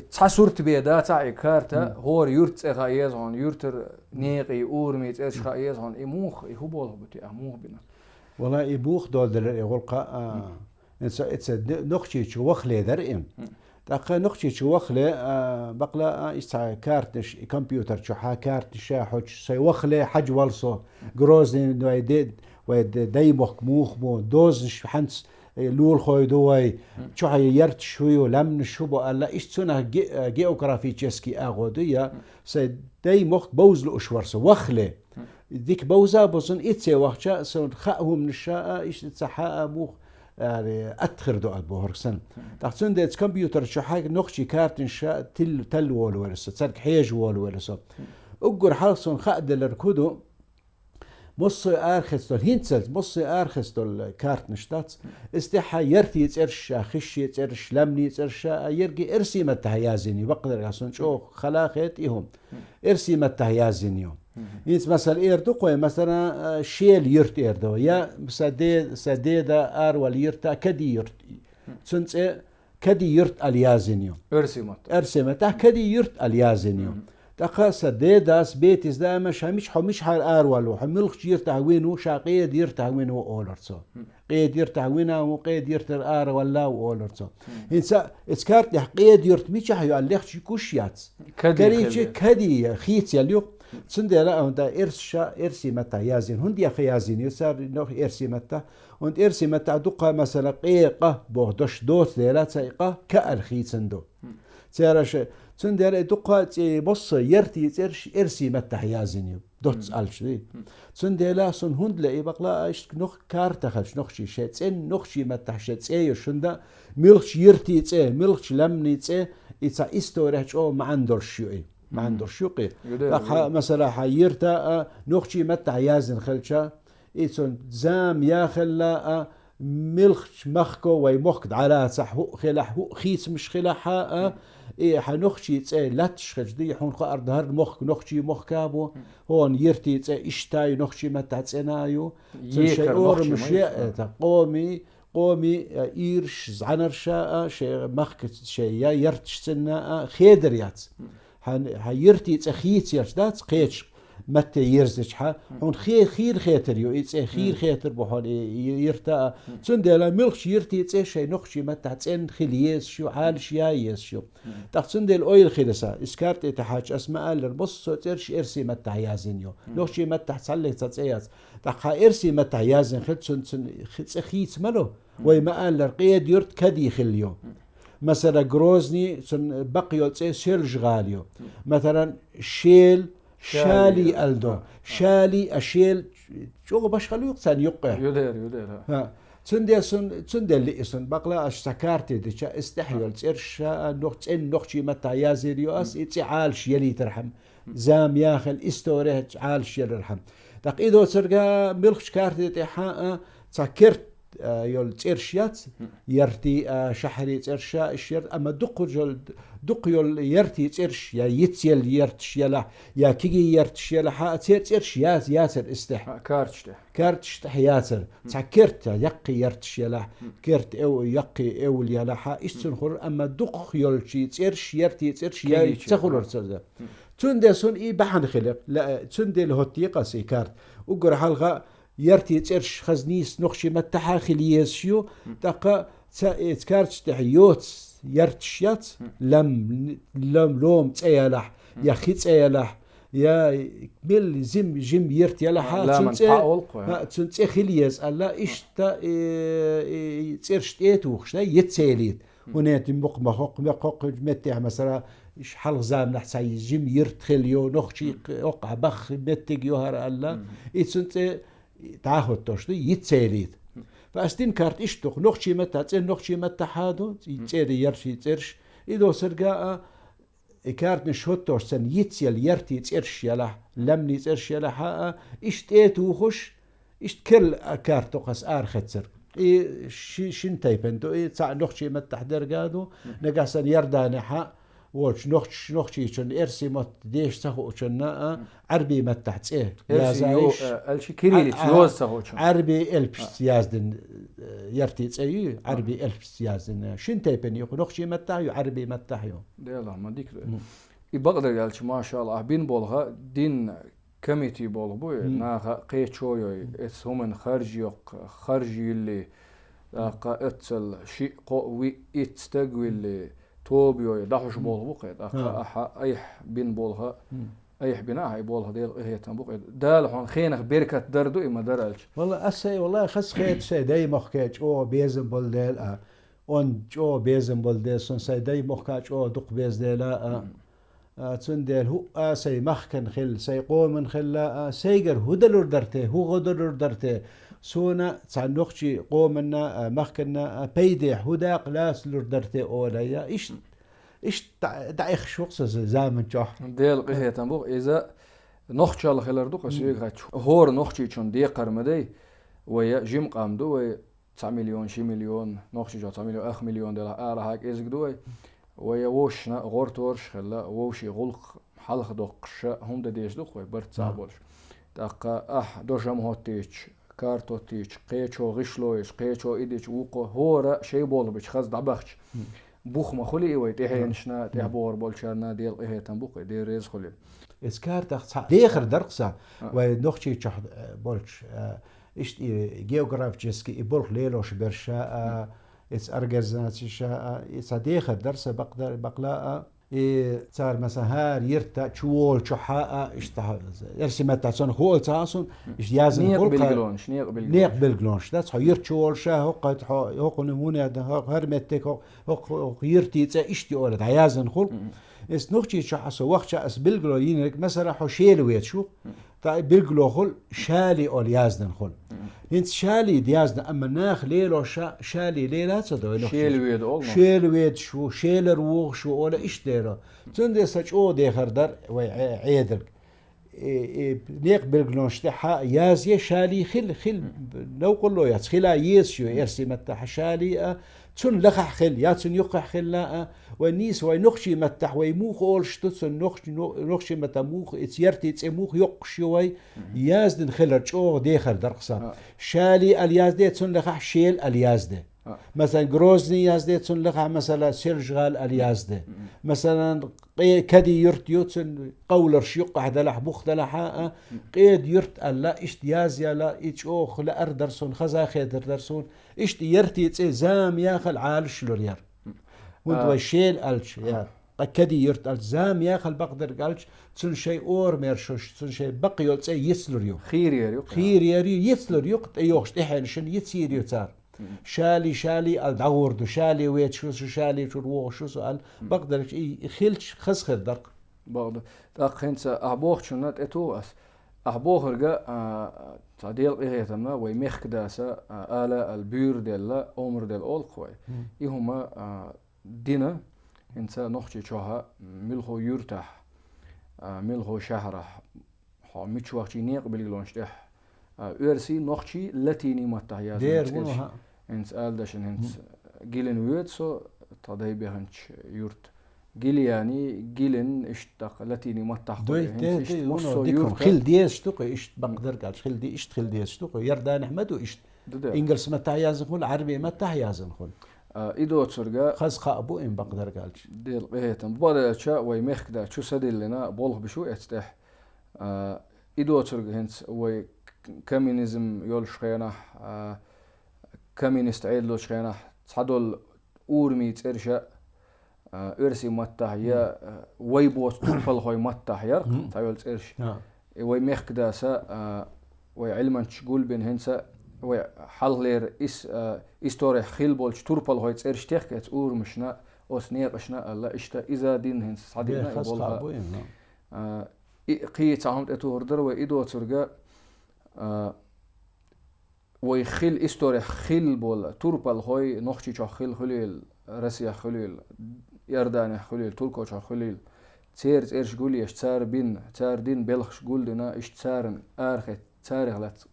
Цхьа сурт бен дацахь и карта, хӀора юьртан цӀе хаа еза хьуна, юьртара некъий, урамий цӀераш хаа еза хьуна. И муха, и хӀун болх бу те, ахь муха бина? Валла, и буха долу делира и гӀуллакха, а, хӀинца, хӀинца д-, Нохчийчу вахале дара и. ТӀаккха Нохчийчу вахале, а, бакъла, а, иза цхьа карташ, и компьютер чу хьан карташ а хьочу, сайн вахале хьажа вала со, Грозный вай де-, вай де-, даймохк муха бу, дозанаш хьанца Э, лулахой ду вай, чухьа ярташ хӀу ю, лаьмнаш хӀу бу аьлла, иштта цунах ге-, э, географически агӀо ду, я сай дай мохк бовза лууш вар со, вахле. Дика бовза бу сон, ицце вахча, сон хаа хӀуманаш а, иштта ца хаа мух, аьлла, атта хир ду аьлла бохург санна. ТӀаккха цундела компьютер чу хьайга нохчий картинаш а тил-, тал волавелла со, царга хьежа волавелла со. Уггар хьалха сон хааделларг хӀу ду, Моссой арахецдолу, хӀинцалц Моссой арахецдолу картанаш дац. Иза тӀехьа яртий цӀераш а, хишший цӀераш, лаьмний цӀераш а, ерриг эрсий маттахь язйина ю, баккъалла сан чӀогӀа хала хета и хӀума. Эрсий маттахь язйина ю. ХӀинца, масала, эр ду кхой, масала, а, Шела юрт эр ду, я сан де-, сан деда аравала юрта Кади юрт. Цун цӀе Кади юрт аьлла язйина ю. Эрсий маттахь. Эрсий маттахь Кади юрт аьлла язйина ю. ТӀаккха сан дедас, бетис даиман ша мича, хьо мичахьара аравала ву, хьо муьлхачу юьртахь вина ву, ша Къеда юьртахь вина ву олура цо. Къеда юьртахь вина ву, Къеда юьртара аравала ву олура цо. ХӀинца эцу картехь Къеда юрт мичахь ю аьлла лехча гуш яц. Кади Карийча хила. Кади хийцаелла ю. Цундела а хӀунда эрсаша эрсий маттахь язйина. ХӀунда яха язйина ю цара нох эрсий маттахь? ХӀунда эрсий маттахь дукха, масала, къе, къа боху дош доцу дела, цай къа ка аьлла хийцина ду. Цераш, цундела и дукха цӀе, массо а яртий цӀераш эрсий маттахь язйина ю. Доцца аьлча дуй. Цундела сон хӀунда ле и бакъла а иштта нох-, карта хилча нохчий шайн цӀен нохчий маттахь шайн цӀе ю шунда, муьлхачу юьртий цӀе, муьлхачу лаьмний цӀе, и цхьа история чӀогӀа маьӀна долуш ю и. МаьӀна долуш ю кхин. Юдера, тӀаккха, юдера. Масала, хьан юьрта а нохчий маттахь язйина хилча, и цунна зама яхалла а, муьлхачу махко вай мохк дӀалацахь, хӀуъ хилахь, хӀуъ хийцамаш хилахь а, и хьан нохчий цӀе латташ хилча дуй, хьуна хаар ду хӀара мохк нохчий мохк а бу, хьуна юьртий цӀе иштта ю, нохчий маттахь цӀена ю, цунна шайн орамаш я, это, къомий, къомий, а, ийраш, зӀаьнарш а, шайн махка шайн я ярташ цӀена а, хедар яц. Хьан, хьан юьртий цӀе хийцаелча дац, кхечу матте ерзича хьан, хьуна хе-, хийра хетар ю, и цӀе хийра хетар бу хьуна и, и юьрта а. Цундела муьлхачу юьртий цӀе шайн нохчий маттахь цӀена хила езаш ю, Ӏалаш я езаш ю. ТӀаккха цундела ойла хила сан, и карта тӀе тахьача ас ма-аллара, массо а цӀераш эрсий маттахь язйина ю. Нохчий маттахь цхьаллиг цхьа цӀе яц. ТӀаккха хьан эрсий маттахь язйина хила, цун, цун хи-, цӀе хийца ма ло. Вай ма-аллара, Къеда юрт Кади хилла ю. Масала, Грозный, цун бакъ йолу цӀе Соьлжа-ГӀала ю. Масала, Шел, Шали аьлла ду. Шали, а Шел чӀогӀа башхалла ю-кх царна юккъе. Юдера, юдера. ХӀа. Цундела сон, цундела лиъ сон, бакъла аш сан карте дича, иза тӀехь йолу цӀераш а, нох-, цӀен нохчий маттахь язйийр ю ас, и цӀе Ӏалаш ялийтархьама. Зама яхал история Ӏалаш ялархьама. ТӀаккха и доцурга муьлхачу карте тӀехь а, цхьа керт, а, йолу цӀераш яц, яртий, а, шахьарий цӀераш а, иш яр-, амма дукха йолу, дукха йолу яртий цӀераш, я йицъелла ярташ ялахь, я кегий ярташ ялахь а, церан цӀераш яц-, яцара иза тӀехь. А, карташ тӀехь. Карташ тӀехь яцара. Цхьа керт, яккхий ярташ ялахь, керт эв-, яккхий эвла ялахь а, иштта цунна хура, амма дукха йолчий цӀераш, яртий цӀераш я ца хуьлура цара. Цундела сон и бахьана хилира, ла-, цундела хӀоттийкъа ас и карта. Уггар хьалха яртий цӀераш хаза нийса нохчий маттахь а хила езаш ю, тӀаккха ца эца карташ тӀехь йоцу ярташ яц, лам, лам, лома цӀе ялахь, я хи цӀе ялахь, я мел зим, жим йирт ялахь а, цун цӀе, а, цун цӀе хила еза аьлла, иштта, э, э, цӀераш тӀе тухуш дай, йицъелийта. ХӀунда аьлча мукъа ма хоккху, мекх хоккхуьнчу меттехь, масала, иш хьалха заманахь цхьа жим йирт хилла йо, нохчий хӀоккхахь баххи меттиг йо хӀара аьлла, и цун цӀе дӀахӀоттош ду, йицъелийта. Ткъа ас дина карта иштта ду-кх, нохчий маттахь, цӀен нохчий маттахь а ду, и цӀерий яртий цӀераш, и доцурга а, и картанаш хӀоттош санна йицъелла яртий цӀераш ялахь, лаьмнийн цӀераш ялахь а, иштта тӀе тухуш, иштта керла карта ду-кх ас арахецнарг. И ши-, шина тайпана ду, и цхьаъ нохчий маттахь дерг а ду, нагахь санна Иорданехь а волчу нохч-, нохчичунна, эрсий мотт деша ца хуучунна а, Ӏаьрбий маттахь цӀе яза йиш. Э, аьлча кириллица йоза ца хуучунна. Ӏаьрбий элпашца яздина, э, яртий цӀе ю, Ӏаьрбий элпашца яздина. Шина тайпана ю-кх, нохчий маттахь а ю, Ӏаьрбий маттахь а ю. Делахь, ма дика ду. И бакъдерг аьлча, машаллахӀ, бина болу ха дин комитет болу бу, наха кхечо йой, эцу хӀуманна харж йоккху, харж йилли, тӀаккха эццал шиъ, кхоъ, виъ, итт стаг вилли, тоба йой, дӀахьуш болу бу кхе, тӀаккха ахьа айхьа бина болу ха Айхьа бина ахьа и болх, Дела къинхетам бу-кх. Дала хьона хенах беркат дар ду и ма дар аьлча. Валла, ас сай, валла, хаза хета сай даймахка чӀогӀа безам болу дела а, он чӀогӀа безам болу дела, сон сай даймахка чӀогӀа дукха беза дела а. А, цундела хӀуъа сай махкан хилла, сай къоман хилла а, сайгара хӀу далур дара те, хӀу гӀо далур дара те, суна цхьа нохчий къоманна а, махканна а пайдехь хӀу дакъа лацалур дара те олайя, иштта, иштта дӀа-, дӀаиххаш ву-кх со заман чохь. Дела къинхетам бу-кх, иза нохчалла хилар ду-кх соьга хетачу. ХӀора нохчичун декхар ма дай, вай жима къам ду, вай цхьа миллион, ши миллион, нохчийчохь цхьа миллион, ах миллион делахь, арахьа кӀезиг ду вай. Вай вовшашна гӀортораш а хилла, вовшийн гӀуллакх хьалха доккхуша, хӀума дан дезаш ду-кх вай, барт цхьаъ болуш. ТӀаккха ахь дожам хӀоттийча, карта хӀоттийча, кхечо гӀишло йича, кхечо и дича, вукхо хӀора шайн болх бича хаза дӀабахча, бух ма хуьлий и вай тӀаьхьенашна, тӀаьхьабогӀур болчарна, Дела къинхетам бу-кх, Дела реза хуьлийла. Иза картах цхьа дехар дара-кх сан, вай Нохчийчохь, э, болчу, э, иштта и географически и болх лелош берша а, иза организациша а, и цхьа дехар дара сан бакъда-, бакъла а. И цара, масала, хӀара йирта чу волчохьа а, иштта, эрсий маттахь цунах хӀу олу ца хаьа суна, иштта яздина хуьлу-кх. Некъ билгалонаш, некъ билгалонаш. Некъ билгалонаш, да, цхьа йирта чу волуша, хӀокху, хӀокхуьнан хӀун яздина, хӀокху хӀара меттиг, хӀокху, хӀокху, хӀокху йиртий цӀе иштта олу, дӀаяздина хуьлу. Иза Нохчийчохь аса вахча аса билгало йинарг, масала, хьо Шела ведаш ву, ткъа и билгало хуьлу, Шали олу яздина хуьлу. ХӀинца Шали яздина, амма наха лелоша Шали лела ца дой Нохчийчохь. Шела веда олу нах. Шела ведаш ву, Шелара вогӀуш ву олу, иштта лело. Цундела сан чӀогӀа дехар дара вай Ӏе-, Ӏедалг. И, и некъ билгалонаш тӀехьа язъе Шали хила, хила новкъарло яц, хила езаш ю эрсий маттахь Шали а, цунна лахахь хила, я цунна юххехь хилла а, вай нийса, вай нохчий маттахь, вай муха олуш ду, цунна нохч-, но-, нохчий маттахь муха, и церти цӀе муха йоккхуш ю вай, яздина хилар чӀогӀа дехар дара-кх сан. Шали ала язде, цунна лахахь Шел ала язде. Масалан, Грозный язде, цунна лахахь, масала, Селж-ГӀала ала язде. Масалан, къе-, Кади-Юрт ю, цунна къовларш юккъехь далахь, бух далахьа а, Къеда-Юрт аьлла, иштта язъяла, и чӀогӀа лаар дара суна, хаза хетар дара суна. Иштта яртий цӀе зама яхал Ӏалаш лур яра. ХӀунда вай Шел аьлча, я, ткъа Кади-Юрт аьлча, зама яхал бакъдерг аьлча, цунна шайн орамершуш, цунна шайн бакъ йолу цӀе йицлур ю. Хийра яр ю-кх. Хийра яр ю, йицлур ю-кх, тӀейогӀуш тӀаьхьенашна йицйийр ю цара. Шали, Шали аьлла дӀагӀур ду, Шали вецаш ву, шу Шали чуьра вогӀуш ву со аьлла, бакъдерг и, и хилча хаза хир дара-кх. Бакъду. ТӀаккха хӀинца ахь бохучунна тӀетуху ас. Ахь бохург, а, цхьа Делан къинхетамна вай мехкадаса, а, ала аьлла буьйр делла, омра делла олу-кх вай. И хӀума, а, дина, хӀинца Нохчийчохь муьлххо юьртахь, а, муьлххо шахьарахь, хьо мича вахчий некъ билгалонаш тӀехь, а, оьрсий, нохчий, латиний маттахь яздина цӀераш. ХӀинца ала дашна, хӀинца гилина воьду со, тхан дай беханчу юьрта. Гилияний, гилин, иштта тӀаккха латиний маттахь кхуьу, хӀинца иштта массо а юьрта. Хила дезаш ду-кх, иштта бакъдерг аьлча, хила де-, иштта хила дезаш ду-кх. Ярданехь ма ду иштта. Ду де. Ингалс маттахь яздина хуьлу, Ӏарбий маттахь яздина хуьлу. А, и доцург. Хаза кхаъ бу и бакъдерг аьлча. Делан къинхетам. Бакъдерг аьлча, вай мехкада чу садиллина болх беш бу эцтехь. А, и доцург хӀинца вай к-, коммунизм йолуш хенахь, а, коммунист Ӏедалочу хенахь цхьадолу урамийн цӀераш а, а, оьрсийн маттахь я, а, вай боцу турпалхойн маттахь яра-кх цхьайолу цӀераш. И вай мехкадаса, а, вай Ӏилманчаш гулбина хӀинца, вай хьалхалера ис-, а, исторехь хилла болчу турпалхойн цӀераш техка эцу урамашна, оцу некъашна аьлла, иштта иза дина хӀинца схьадина и болх. А, и кхин цхьа хӀума тӀетухур дара вай и доцург, а, вай хилла, исторехь хилла болу турпалхой, Нохчийчохь хилла хуьлийла, Россехь хуьлийла, Иорданехь хуьлийла, Туркойчохь хуьлийла, церан цӀераш гулъеш, цара бина, цара дина белхаш гулдина, иштта царна арахецна, царах лаьцна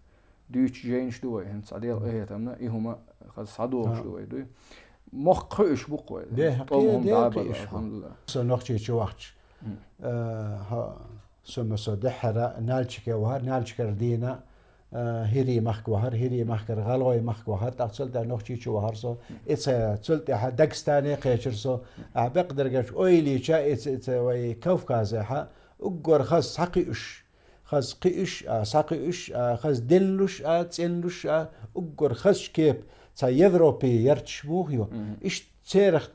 дуьйцуш жайнаш ду вай, хӀинца цхьа Делан къинхетамна, и хӀума хаза схьадогӀуш ду вай, дуй. Мохк кхуьуш бу-кх вай. ТӀом хӀума дӀа а бала, алхьамдулиллахӀ. Со Нохчийчу вахча. Э, хьо-, со ма со дехьара Нальчике вахара, Нальчикера дийна, э, ХӀирийн махка вахара, ХӀирийн махкара ГӀалгӀайн махка вахара, тӀаккха цул тӀаьхьа Нохчийчу вахара со. И ца, цул тӀаьхьа Дагестане кхечира со. Ахь бакъдерг аьлча, ойла йича, и ца, и ца вай Кавказехьа уггар хаза схьакхуьуш, хаза кхуьуш а, схьакхуьуш а, хаза деллалуш а, цӀенлуш а, уггар хазачу кепа цхьа Европе ярташ муха ю. Иштта церах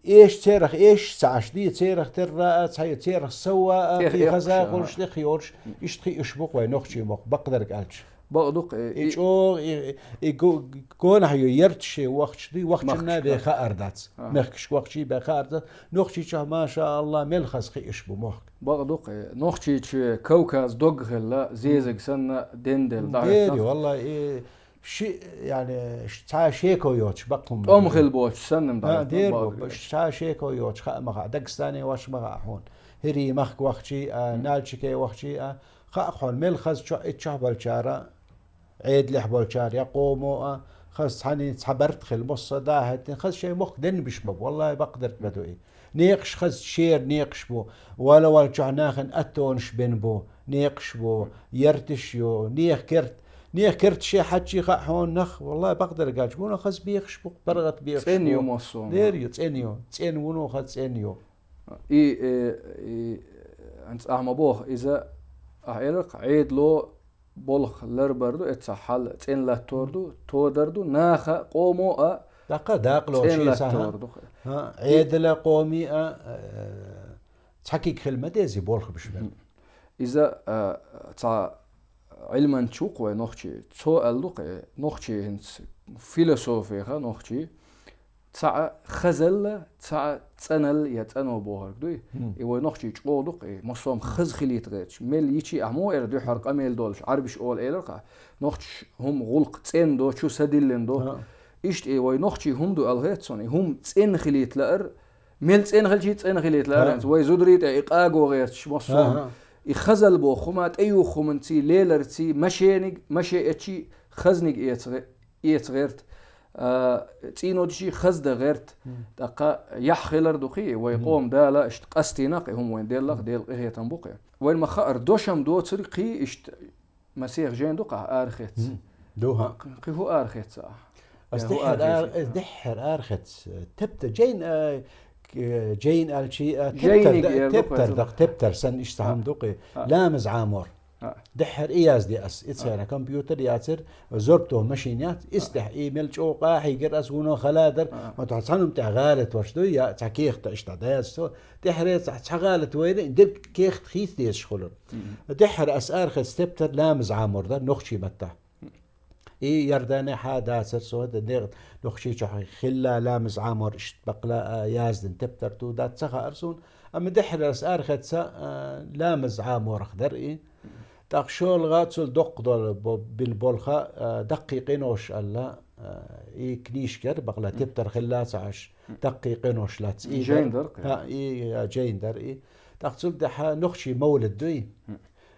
Эш церах, эш цаӀаш ди, церах терра а, цхьа церах савва а, тӀех кхин хаза эккхуш, хулаш, тӀех йолаш, иштта хи уьш бу-кх вай нохчий мохк, бакъдерг аьлча. Бакъ ду-кх, э, и и чӀогӀа, и, и го-, гонахь ю, ярташ вахча ди, вахчанна махкашка бен хаар дац. Ага. Мехкашка вахчий бен хаар дац. Нохчийчохь, маша Аллах, мел хаза хи уьш бу мохк. Бакъ ду-кх, э, Нохчийчоь Кавказ дог хилла, зезаг санна, дендел, дӀахӀоьттина. Дера ю, валлахӀи, и ши, яни, ш-, цхьа шеко йоцуш баккхум. ТӀом хила боцуш санна-м, а, дӀахӀоьттина, дера бакъ бу, ду. Цхьа шеко йоцуш хаа ма хаьа, Дагестане вахча ма хаьа хьуна. ХӀирий махка вахчий а, Нальчике вахчий а, хаьа хьуна, мел хаза чо-, и чохь болчара, Ӏедалехь болчара я къомо а, хаза цхьаьний цхьа барт хила, массо а дӀахӀоьттина, хаза шайн мохк денбиш ма бу, валлахӀи, бакъдерг ма ду и. Некъаш хаза шера некъаш бу, вала-валчохь нахана аттонаш бен бу, некъаш бу, ярташ ю, нехан керт-, нехан керташ хьаьччий хаьа хьуна нах, валлахӀи, бакъдерг аьлча, вуно хаза бехаш бу, паргӀат бехаш бу. ЦӀена ю массо а. Дера ю, цӀена ю, цӀена вуно хаза цӀена ю. И, э, и, анцӀахь ма боху, иза, ахь элира-кх, Ӏедало болх ларбар ду, эццахь хьал цӀена латтор ду, тодар ду, наха, къомо а даккха дакъало цӀена латтор ду. ХӀа, Ӏедала, къоми а, э, цхьа куьг хила ма деза и болх беш верг. Иза, э, цхьа Ӏилманча ву-кх вай нохчий, цо аьлла ду-кх, э, нохчий хӀинца философеха нохчий, цхьаъ хазалла, цхьаъ цӀаналла я цӀано бохург дуй. И вай нохчий чӀогӀа ду-кх, и массо а хаза хилийта гӀерташ. Мел йичи ахь мо эр дуьххьара къамел долуш, Ӏарбиш олу элира-кх, нохчаш хӀума гӀуллакх цӀена до, чу са диллина до. Иштта и вай нохчий хӀума ду аьлла хета суна, и хӀума цӀена хилийта лаар, мел цӀена хилчий цӀена хилийта лаар, вай зударий тӀе и къаго гӀерташ массо а. И хазалла боху хӀума, тӀеюху хӀуманций, леларций, машениг, маше эцчий, хазниг эца гӀе-, эца гӀерта, а, цӀийно дичий хаза дан гӀерта, тӀаккха яхь хилар ду-кх и, вай къома Дала иштта къастийна-кх и хӀума вайна делла-кх, Делан къинхетам бу-кх и. Вайна ма хаара, дошам доцург кхин иштта масех жайна ду-кх ахь арахецна. Ду, хӀа. Кхин хӀу арахецна ахь? Ас дехьара ар-, ас дехьара арахецна. Тептар, жайна, а, к-, жайна аьлчий, а, тептар, тептар даккха, тептар санна иштта хӀума ду-кх и. Ламаз Ӏамор. Дехьара и язде ас. И цхьана компьютер яцара, зорбто машин яц. Ис тӀехь и мел чӀогӀа къахьийгира ас, вуно хала дара. Ма тхьа цхьана хӀума тӀехь гӀалат вац дуй, я цхьа кехат иштта дӀаязде со. ТӀехьара цхьа, цхьа гӀалат вайра, дерг кехат хийца дезаш хуьлура. Дехьара ас арахецна тептар ламаз Ӏамор дара нохчий маттахь. И Иорданехьа дацара со, де-, нохчийчохь хилла ламаз Ӏамор иштта бакъла а яздина тептар ду дац ца хаьара суна, амма дехьара ас арахецна, а, ламаз Ӏаморах дара и. ТӀаккха шолгӀа цул доккха долу бо-, бина болх, а, «Даккхий къинош» аьлла, а, и книжка яра, бакъла тептар хилла ца Ӏаш, «Даккхий къинош» лаьцна и дара. Жайна дара-кх и? ХӀа, и, а, жайна дара и. ТӀаккха цул тӀаьхьа нохчий мовлид дуй.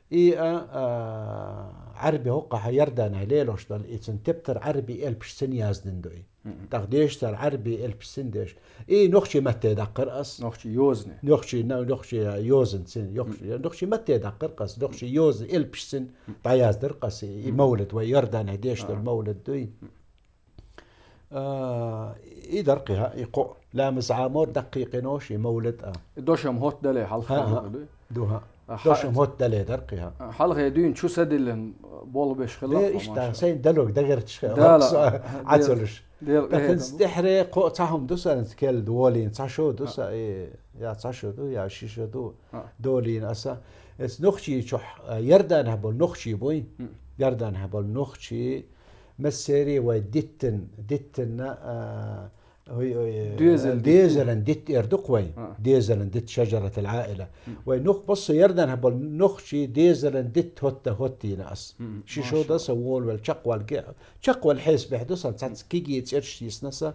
И а, а, Ӏарби хӀокхахь Иорданехь лелош долу, и цуьнан тептар Ӏарби элпашцина яздина ду и. ТӀаккха дешаш цара Ӏарби элпашцина деш. И нохчий матте даккхара ас. Нохчий йозане. Нохчий, на-, нохчий йозанцина, йохчий, нохчий матте даккхара ас. Нохчий йоза элпашцина дӀаяздара ас и, и мовлид, вай Иорданехь деш долу мовлид дуй. А, и дара-кх и хӀа, и кхоъ. Ламаз Ӏамор, даккхий къинош, и мовлид а. И дошам хӀотта дале хьалха ду-кх и дуй? Ду, хӀа. А, дошам хӀотта дале дара-кх и хӀа. Хьалхе дуьйна чу са диллина болх беш хилла-кх, э, иштта, маша. Сайн далург дагардаш хи-, Дала, Ӏацалуш. Дела, Дела, тӀаккха хӀинца тӀехьаре кхоъ цхьа хӀума ду сан, кхел волийна цхьа шо ду сан, э, я цхьа шо ду, я ши шо ду. Долийна аса. Эс нохчий чохь, э, Иорданехь болу нохчий буй? Иорданехь болу нохчий, массерий вай диттан, диттанна, а, ой, ой, э, дезал дитт. Дезалан дитт эр ду-кх вай. Дезалан дитт, шажаратал Ӏаила. Вай нух-, массо Иорданехь болу нохчий дезалан дитт хӀотта хӀоттийна ас. Ши шо дан сан волавелла чекхвалла ге-, чекхвалла хьесапехь ду сан, цхьацца кегий цӀерш йисна сан.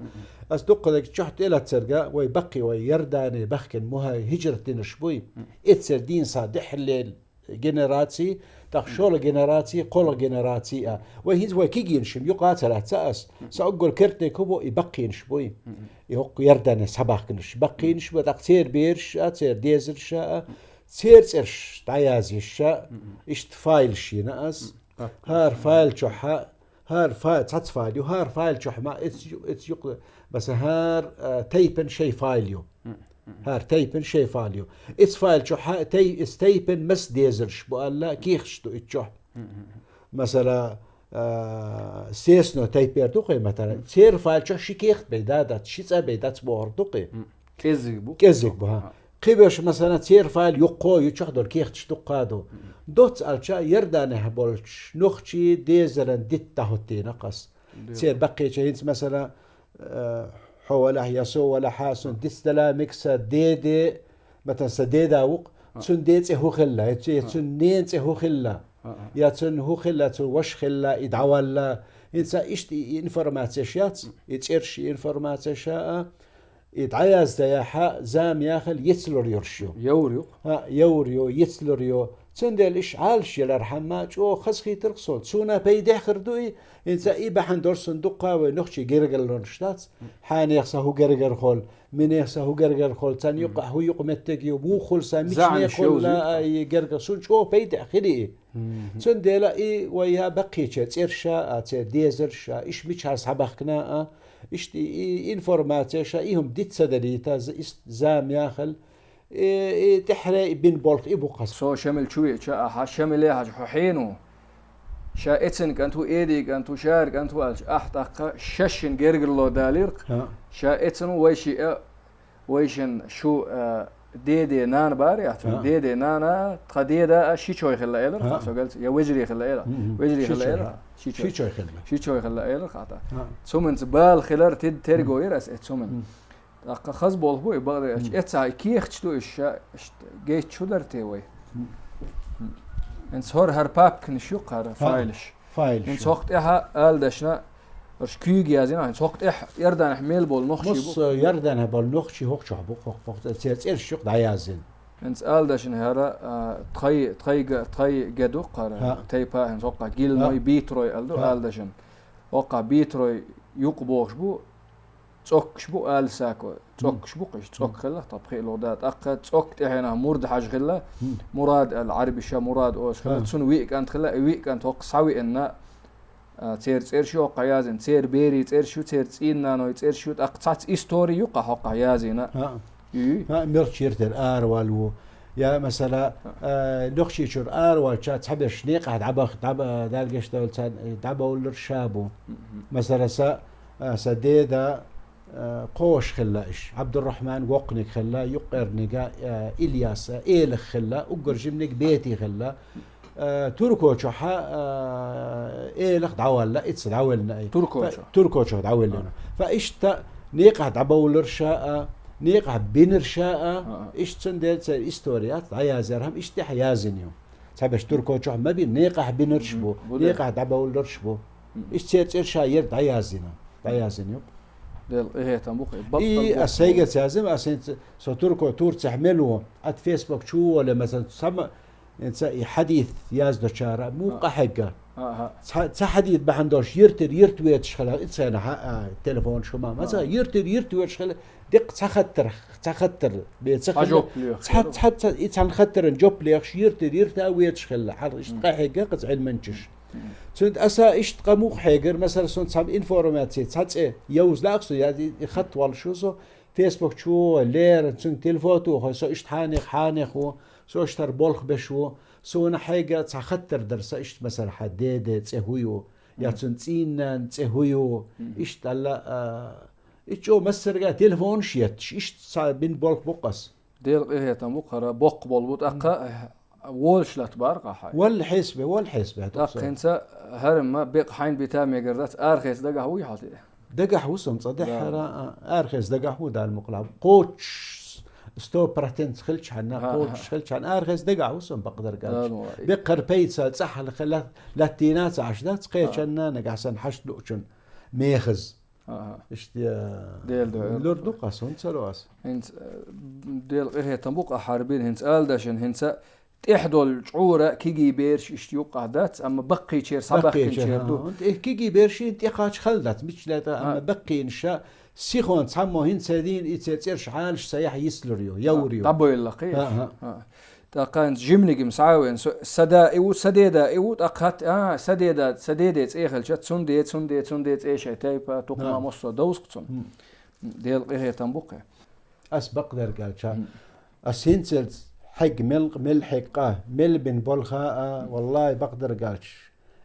Ас дуккха дерг чохь тӀелаццарга, вай баккхий, вай Иордане баьхкина мухӀа-, хӀижрат динарш буй. Эццара дийна сан дехьа лела генераций, тӀаккха шолгӀа генераций, кхоалгӀа генераций а. Вай хӀинца вай кегийнаш юкъа ца лаьцна ас. Сан уггар кертте кху бу и баккхийнаш буй. И хӀокху Иордане схьабахканаш. Баккхийнаш бу, тӀаккха церан бераш а, церан дезалш а, церан цӀерш дӀаяздеш а, иштта файлаш йина ас. ХӀара файл чохь а, хӀара файл, цхьацца файл ю, хӀара файл чохь ма, эц ю-, эц юкъа, масала, хӀара, а, тайпан шайн файл ю. ХӀара тайпан шайн файл ю. Эц файл чохь а тай-, эц тайпан мас дезалш бу аьлла, кехаташ ду ицу чохь. Масала, а, сесно тайпера ду-кх и, масала, церан файл чохь ши кехат бен да дац, ши цӀа бен дац бохург ду-кх и. КӀеззиг бу. КӀеззиг бу, хӀа. Кхиберш, масала, церан файл юккъо ю, чохь долу кехаташ дуккха а ду. Доцца аьлча, Иорданехь болчу нохчийн дезаран дитт дӀахӀоттийна-кх ас. Церан баккхийча хӀинца, масала, э, хьо валахь я со валахь, хьа, сун дицдала мега сан деде, матан сан деда ву-кх, цун ден цӀе хӀун хилла, я цу-, я цун нен цӀе хӀун хилла, я цун хӀун хилла, цун ваша хилла, и дӀавалла. ХӀинца иштта и, и информацеш яц, и цӀерш, и информацеш а, и дӀаяздаяхьа, зама яхал йицлур йолуш ю. Явр ю. ХӀа, явр ю, йицлур ю. Цундела иш Ӏалаш ялархьама, чӀогӀа хазахийтар-кх суна. Цуна пайдехь хир ду и, хӀинца и бахьана долуш суна дуккха а вай нохчий гергарлонаш дац. Хьанех сан хӀун гергар хул, минех сан хӀун гергар хул, царна юкъахь хӀун юкъаметтиг ю, муха хуьлу сан, мича заьӀанаш нех хуьлу йовза а, и гергар суна чӀогӀа пайдехь хили и. Цундела и вай я баккхийчеран цӀерша а, церан дезарша а, иш мичахьара схьабахкана а, иштта и, и информацеша, и хӀума диц ца далийта, з-, ис зама яхал, и, и тӀаьхьара и бина болх и бу-кх ас. Со Шамил чу веача, ахьа, Шамиле, хьажа, хьо хьенан ву? Ша эцан кӀант ву, эдий кӀант ву, шара кӀант ву аьлча, ахь тӀаккха шайшинна гергарло далийра-кх. Ша эцан ву, вайшиъ а, вайшинна шу, а, деде нана бара яц, деде нана, тхан деда а шичой хилла элира-кх со галц, я вежарий хилла элира. Вежарий хилла элира. Шичой. Шичой хилла. Шичой хилла элира-кх ахьа. Цуманца бала хилар тид терго яра ас эцу цуман. ТӀаккха хаза болх бу и бакъдерг аьлча. Эццахь и кехаташ ду иш ша, иштта гечча хӀун дара те вай? ХӀинца хӀора хӀара папканаш ю-кх хӀара, файлаш. Файлаш. ХӀинца хӀокху тӀехьа ала дашна, хӀорш куьйга язйина, хӀинца хӀокху тӀехь Иорданехь мел болу нохчий бу. Муса Иорданехь болу нохчий хӀокху чохь бу, хӀокху, хӀокху церан цӀераш ю-кх дӀаяздина. ХӀинца ала дашна хӀара, а, тхай, тхай га, тхай га ду-кх хӀара, тайпа, хӀинца хӀокхахь Гилмой, Битрой ала ду ала дашна. ХӀокхахь Битрой юкъа бохуш бу, цӀоккаш бу, ала сако, цӀоккаш бу-кх уьш, цӀокка хилла тхан пхиъ лугӀа да, тӀаккха цӀокка тӀехьенах мурд хьажа хилла, Мурад аьлла, Ӏарбиша Мурад олуш хилла, цунна виъ кӀант хилла, и виъ кӀант хӀокху схьавиъна, а, церан цӀераш ю хӀокхахь язйина, церан берийн цӀераш ю, церан цӀийнан наной цӀераш ю, тӀаккха цхьацца истори ю-кх хӀокхахь язйина. Ю. ХӀаъ, мирча йира тера аравала ву. Я, масала, а, Нохчийчуьра араваьлча, цхьаберш некъахь дӀабах-, дӀаба-, Дала гечдойла царна, дӀабовллар ша бу. Масала, са, а, сан деда, а, кхо ваша хилла иш. Ӏабдуррахьман воккханиг хилла, юккъерниг, а, Ильяс, а, Элах хилла, уггар жиманиг Бети хилла. Э, Турко чохь, э, Элах дӀавалла, ица дӀавеллина и. Турко чохь. Турко чохь дӀавеллина. Фа иштта некъахь дӀабовлар ша а, некъахь бинар ша а, иштта цундела церан история яц, дӀаязъяр хӀама иштта тӀехь язйина ю. Цхьаберш Турко чохь ма бина, некъахь бинарш бу, некъахь дӀабовларш бу. Иштта церан цӀераш ша яра дӀаязйина, дӀаязйина ю. Дела къинхетам бу-кх и. И, ас сайгара ца язйина, ас хӀинца со Турко, Турцехь мел ву, ат Facebook чу воле, масала, сама, ХӀинца и хьадис яздочара муха къахьегна? Ца, ца хьадис бахьана долуш йиртира йирта везаш хилла, и цхьаьна хьа-, а, телефонаш хӀума. Ма ца йиртира йирта везаш хилла, деккъа цхьа хаттар, цхьа хаттар бен ца хилла. Жоп лоьху. Цхьа, цхьа, цхьа, и цхьана хаттаран жоп лехаш йиртира йирта а везаш хилла. Хьал иштта къахьегна кхуза Ӏилманчаш. Цуьнан аса иштта къа муха хьегара, масала, сон цхьа информаци, цхьа цӀе йовза лаахь со, я и, и хатта волуш ву со, Facebook чу лера, цуьнан телефон туху, со иштта хьанех, хьанех ву, со иштта хӀара болх беш ву, суна хьайга цхьа хаттар дара, сан иштта масала хьан деде цӀе хӀун ю, я цуьнан цӀийнан цӀе хӀун ю, иштта аьлла, а, и чӀо массарга телефонаш етташ, иштта цхьа бина болх бу-кх ас. Дела къинхетам бу-кх хӀара, боккха болу бу, тӀаккха волуш латта бара-кх ахь. Валла хьесабе, валла хьесабе. ТӀаккха хӀинца хӀара ма бекъа хьайна бита мегар дац, арахеца дагахь вуй хьо те? Дагахь ву сан цкъа дехьара, а, арахеца дагахь ву Дала мукъалахь. Кхочуш сто процент хилчхьана, кхочуш хилчхьана, арахеца дагахь ву сан бакъдерг аьлча. Беккхара пайца цӀахь хила латтийна ца Ӏаш дац, кхечанна нагахь санна хьашт луучун мехаза. Иштта Дела дуьхьа лур ду-кх ас, хӀунда ца ло ас? ХӀинца, э, Дела къинхетам бу-кх ахь хӀара бина, хӀинца ала дашна, хӀинца тӀехь долу чӀура кегий бераш иштта юккъахь дац, амма баккхийчеран схьабахкинчеран ду. Кегий бераш тӀекхача хала дац, мичча лаьтта, амма баккхийнаша сихон цхьаммо хӀинца дийна и церан цӀераш Ӏалаш ца яхь йислур ю, явр ю. ДӀабойла кхий. ТӀаккха хӀинца жиманиг-м схьа а веана, со, са да и ву, са деда и ву, тӀаккха хатта, а, са деда, са деде цӀе хилча, цуьнан де, цуьнан де, цуьнан де цӀе шайн тайпа, тукхама массо а довза-кх цунна. Дела къинхетам бу-кх. Ас бакъдерг аьлча, ас хӀинцалц хьегна мел, мел хьегна къа, мел бина болх а, валлахӀи, бакъдерг аьлча.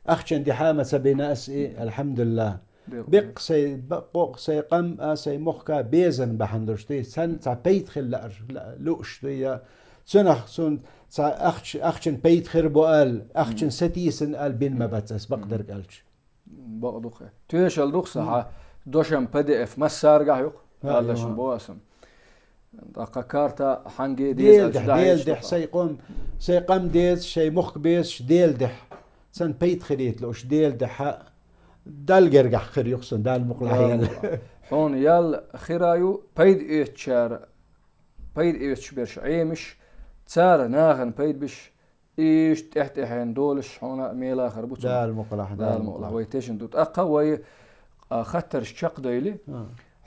Ахчан дехьа ма ца бина ас и, алхьамдулиллахӀ. Беккъа сай, бакъо сай къам а, сай мохк а безам бахьан долуш дуй, цхьаьна цхьа пайда хила лаар, лууш дуй, я цунах цунна цхьа ахча, ахчан пайда хир бу аьлла, ахчан сатийсина аьлла бина ма бац ас, бакъдерг аьлча. Бакъ ду-кх. Тоьшалла ду-кх сан хьа, дошам П Д Ф массаргахь ю-кх, аьлла шун бу асан. ТӀаккха карта хьанге деза Дела дехьа, Дела дехьа, сай къам, сай къам дезаш, сай мохк безаш Дела дехьа. Цхьаьна пайда хилийта лууш Дела дехьа, Далла гергахь хир ю-кх сан, Дала мукъалахь яьлла. Хьуна ял хира ю, пайда эцчара, пайда эцаш берш Ӏемаш, цара нахана пайда беш, иштта тӀехь-тӀехьенна долаш хьуна а мелахар бу цунна. Дала мукъалахь, Дала мукъалахь. Вай тешна ду. ТӀаккха вай, а, хаттарш чекхдойли,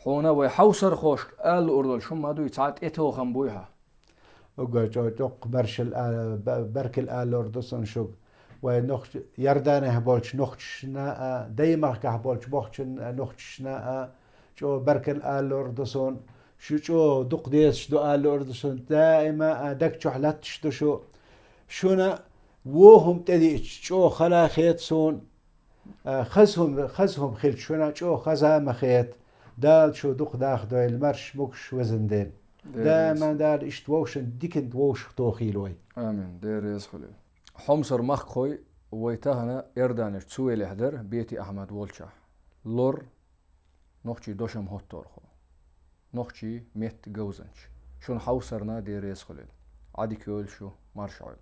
хьуна вай хьовсархошка ала луур долуш хӀума ма дуй, цхьа тӀетохам буй хьа. Уггар чӀо-, чӀоккха баршал а, ба-, баркал алалур ду сан шуга. Вай нохч-, Иорданехь болчу нохчашна а, Даймахкахь болчу бохчун а, нохчашна а, чӀо баркал алалур ду сан. Шу чӀо дукха дезаш ду алалур ду сан. Даима а даг чохь латташ ду шу. Шуна вон хӀума тӀедиъча чӀо хала хета суна. А, хаза хӀума, хаза хӀума хилча шуна чӀо хаза ма хета. Дала шу дукха даха дойла, марш могуш везан ден. Дера реза. Даиман Дала иштта вовшан диканна вовшах тохийла вай. Амин. Дера реза хуьлийла. Хьомсара махкахой, вай тахана Иорданехь цу велехь дара, Бети Ахьмад волчохь. Лор, нохчий дошам хӀоттархо. Нохчий меттан говзанча. Шуна хьовсарна Дела реза хуьлийла. Ӏадика йойла шу, марша Ӏойла.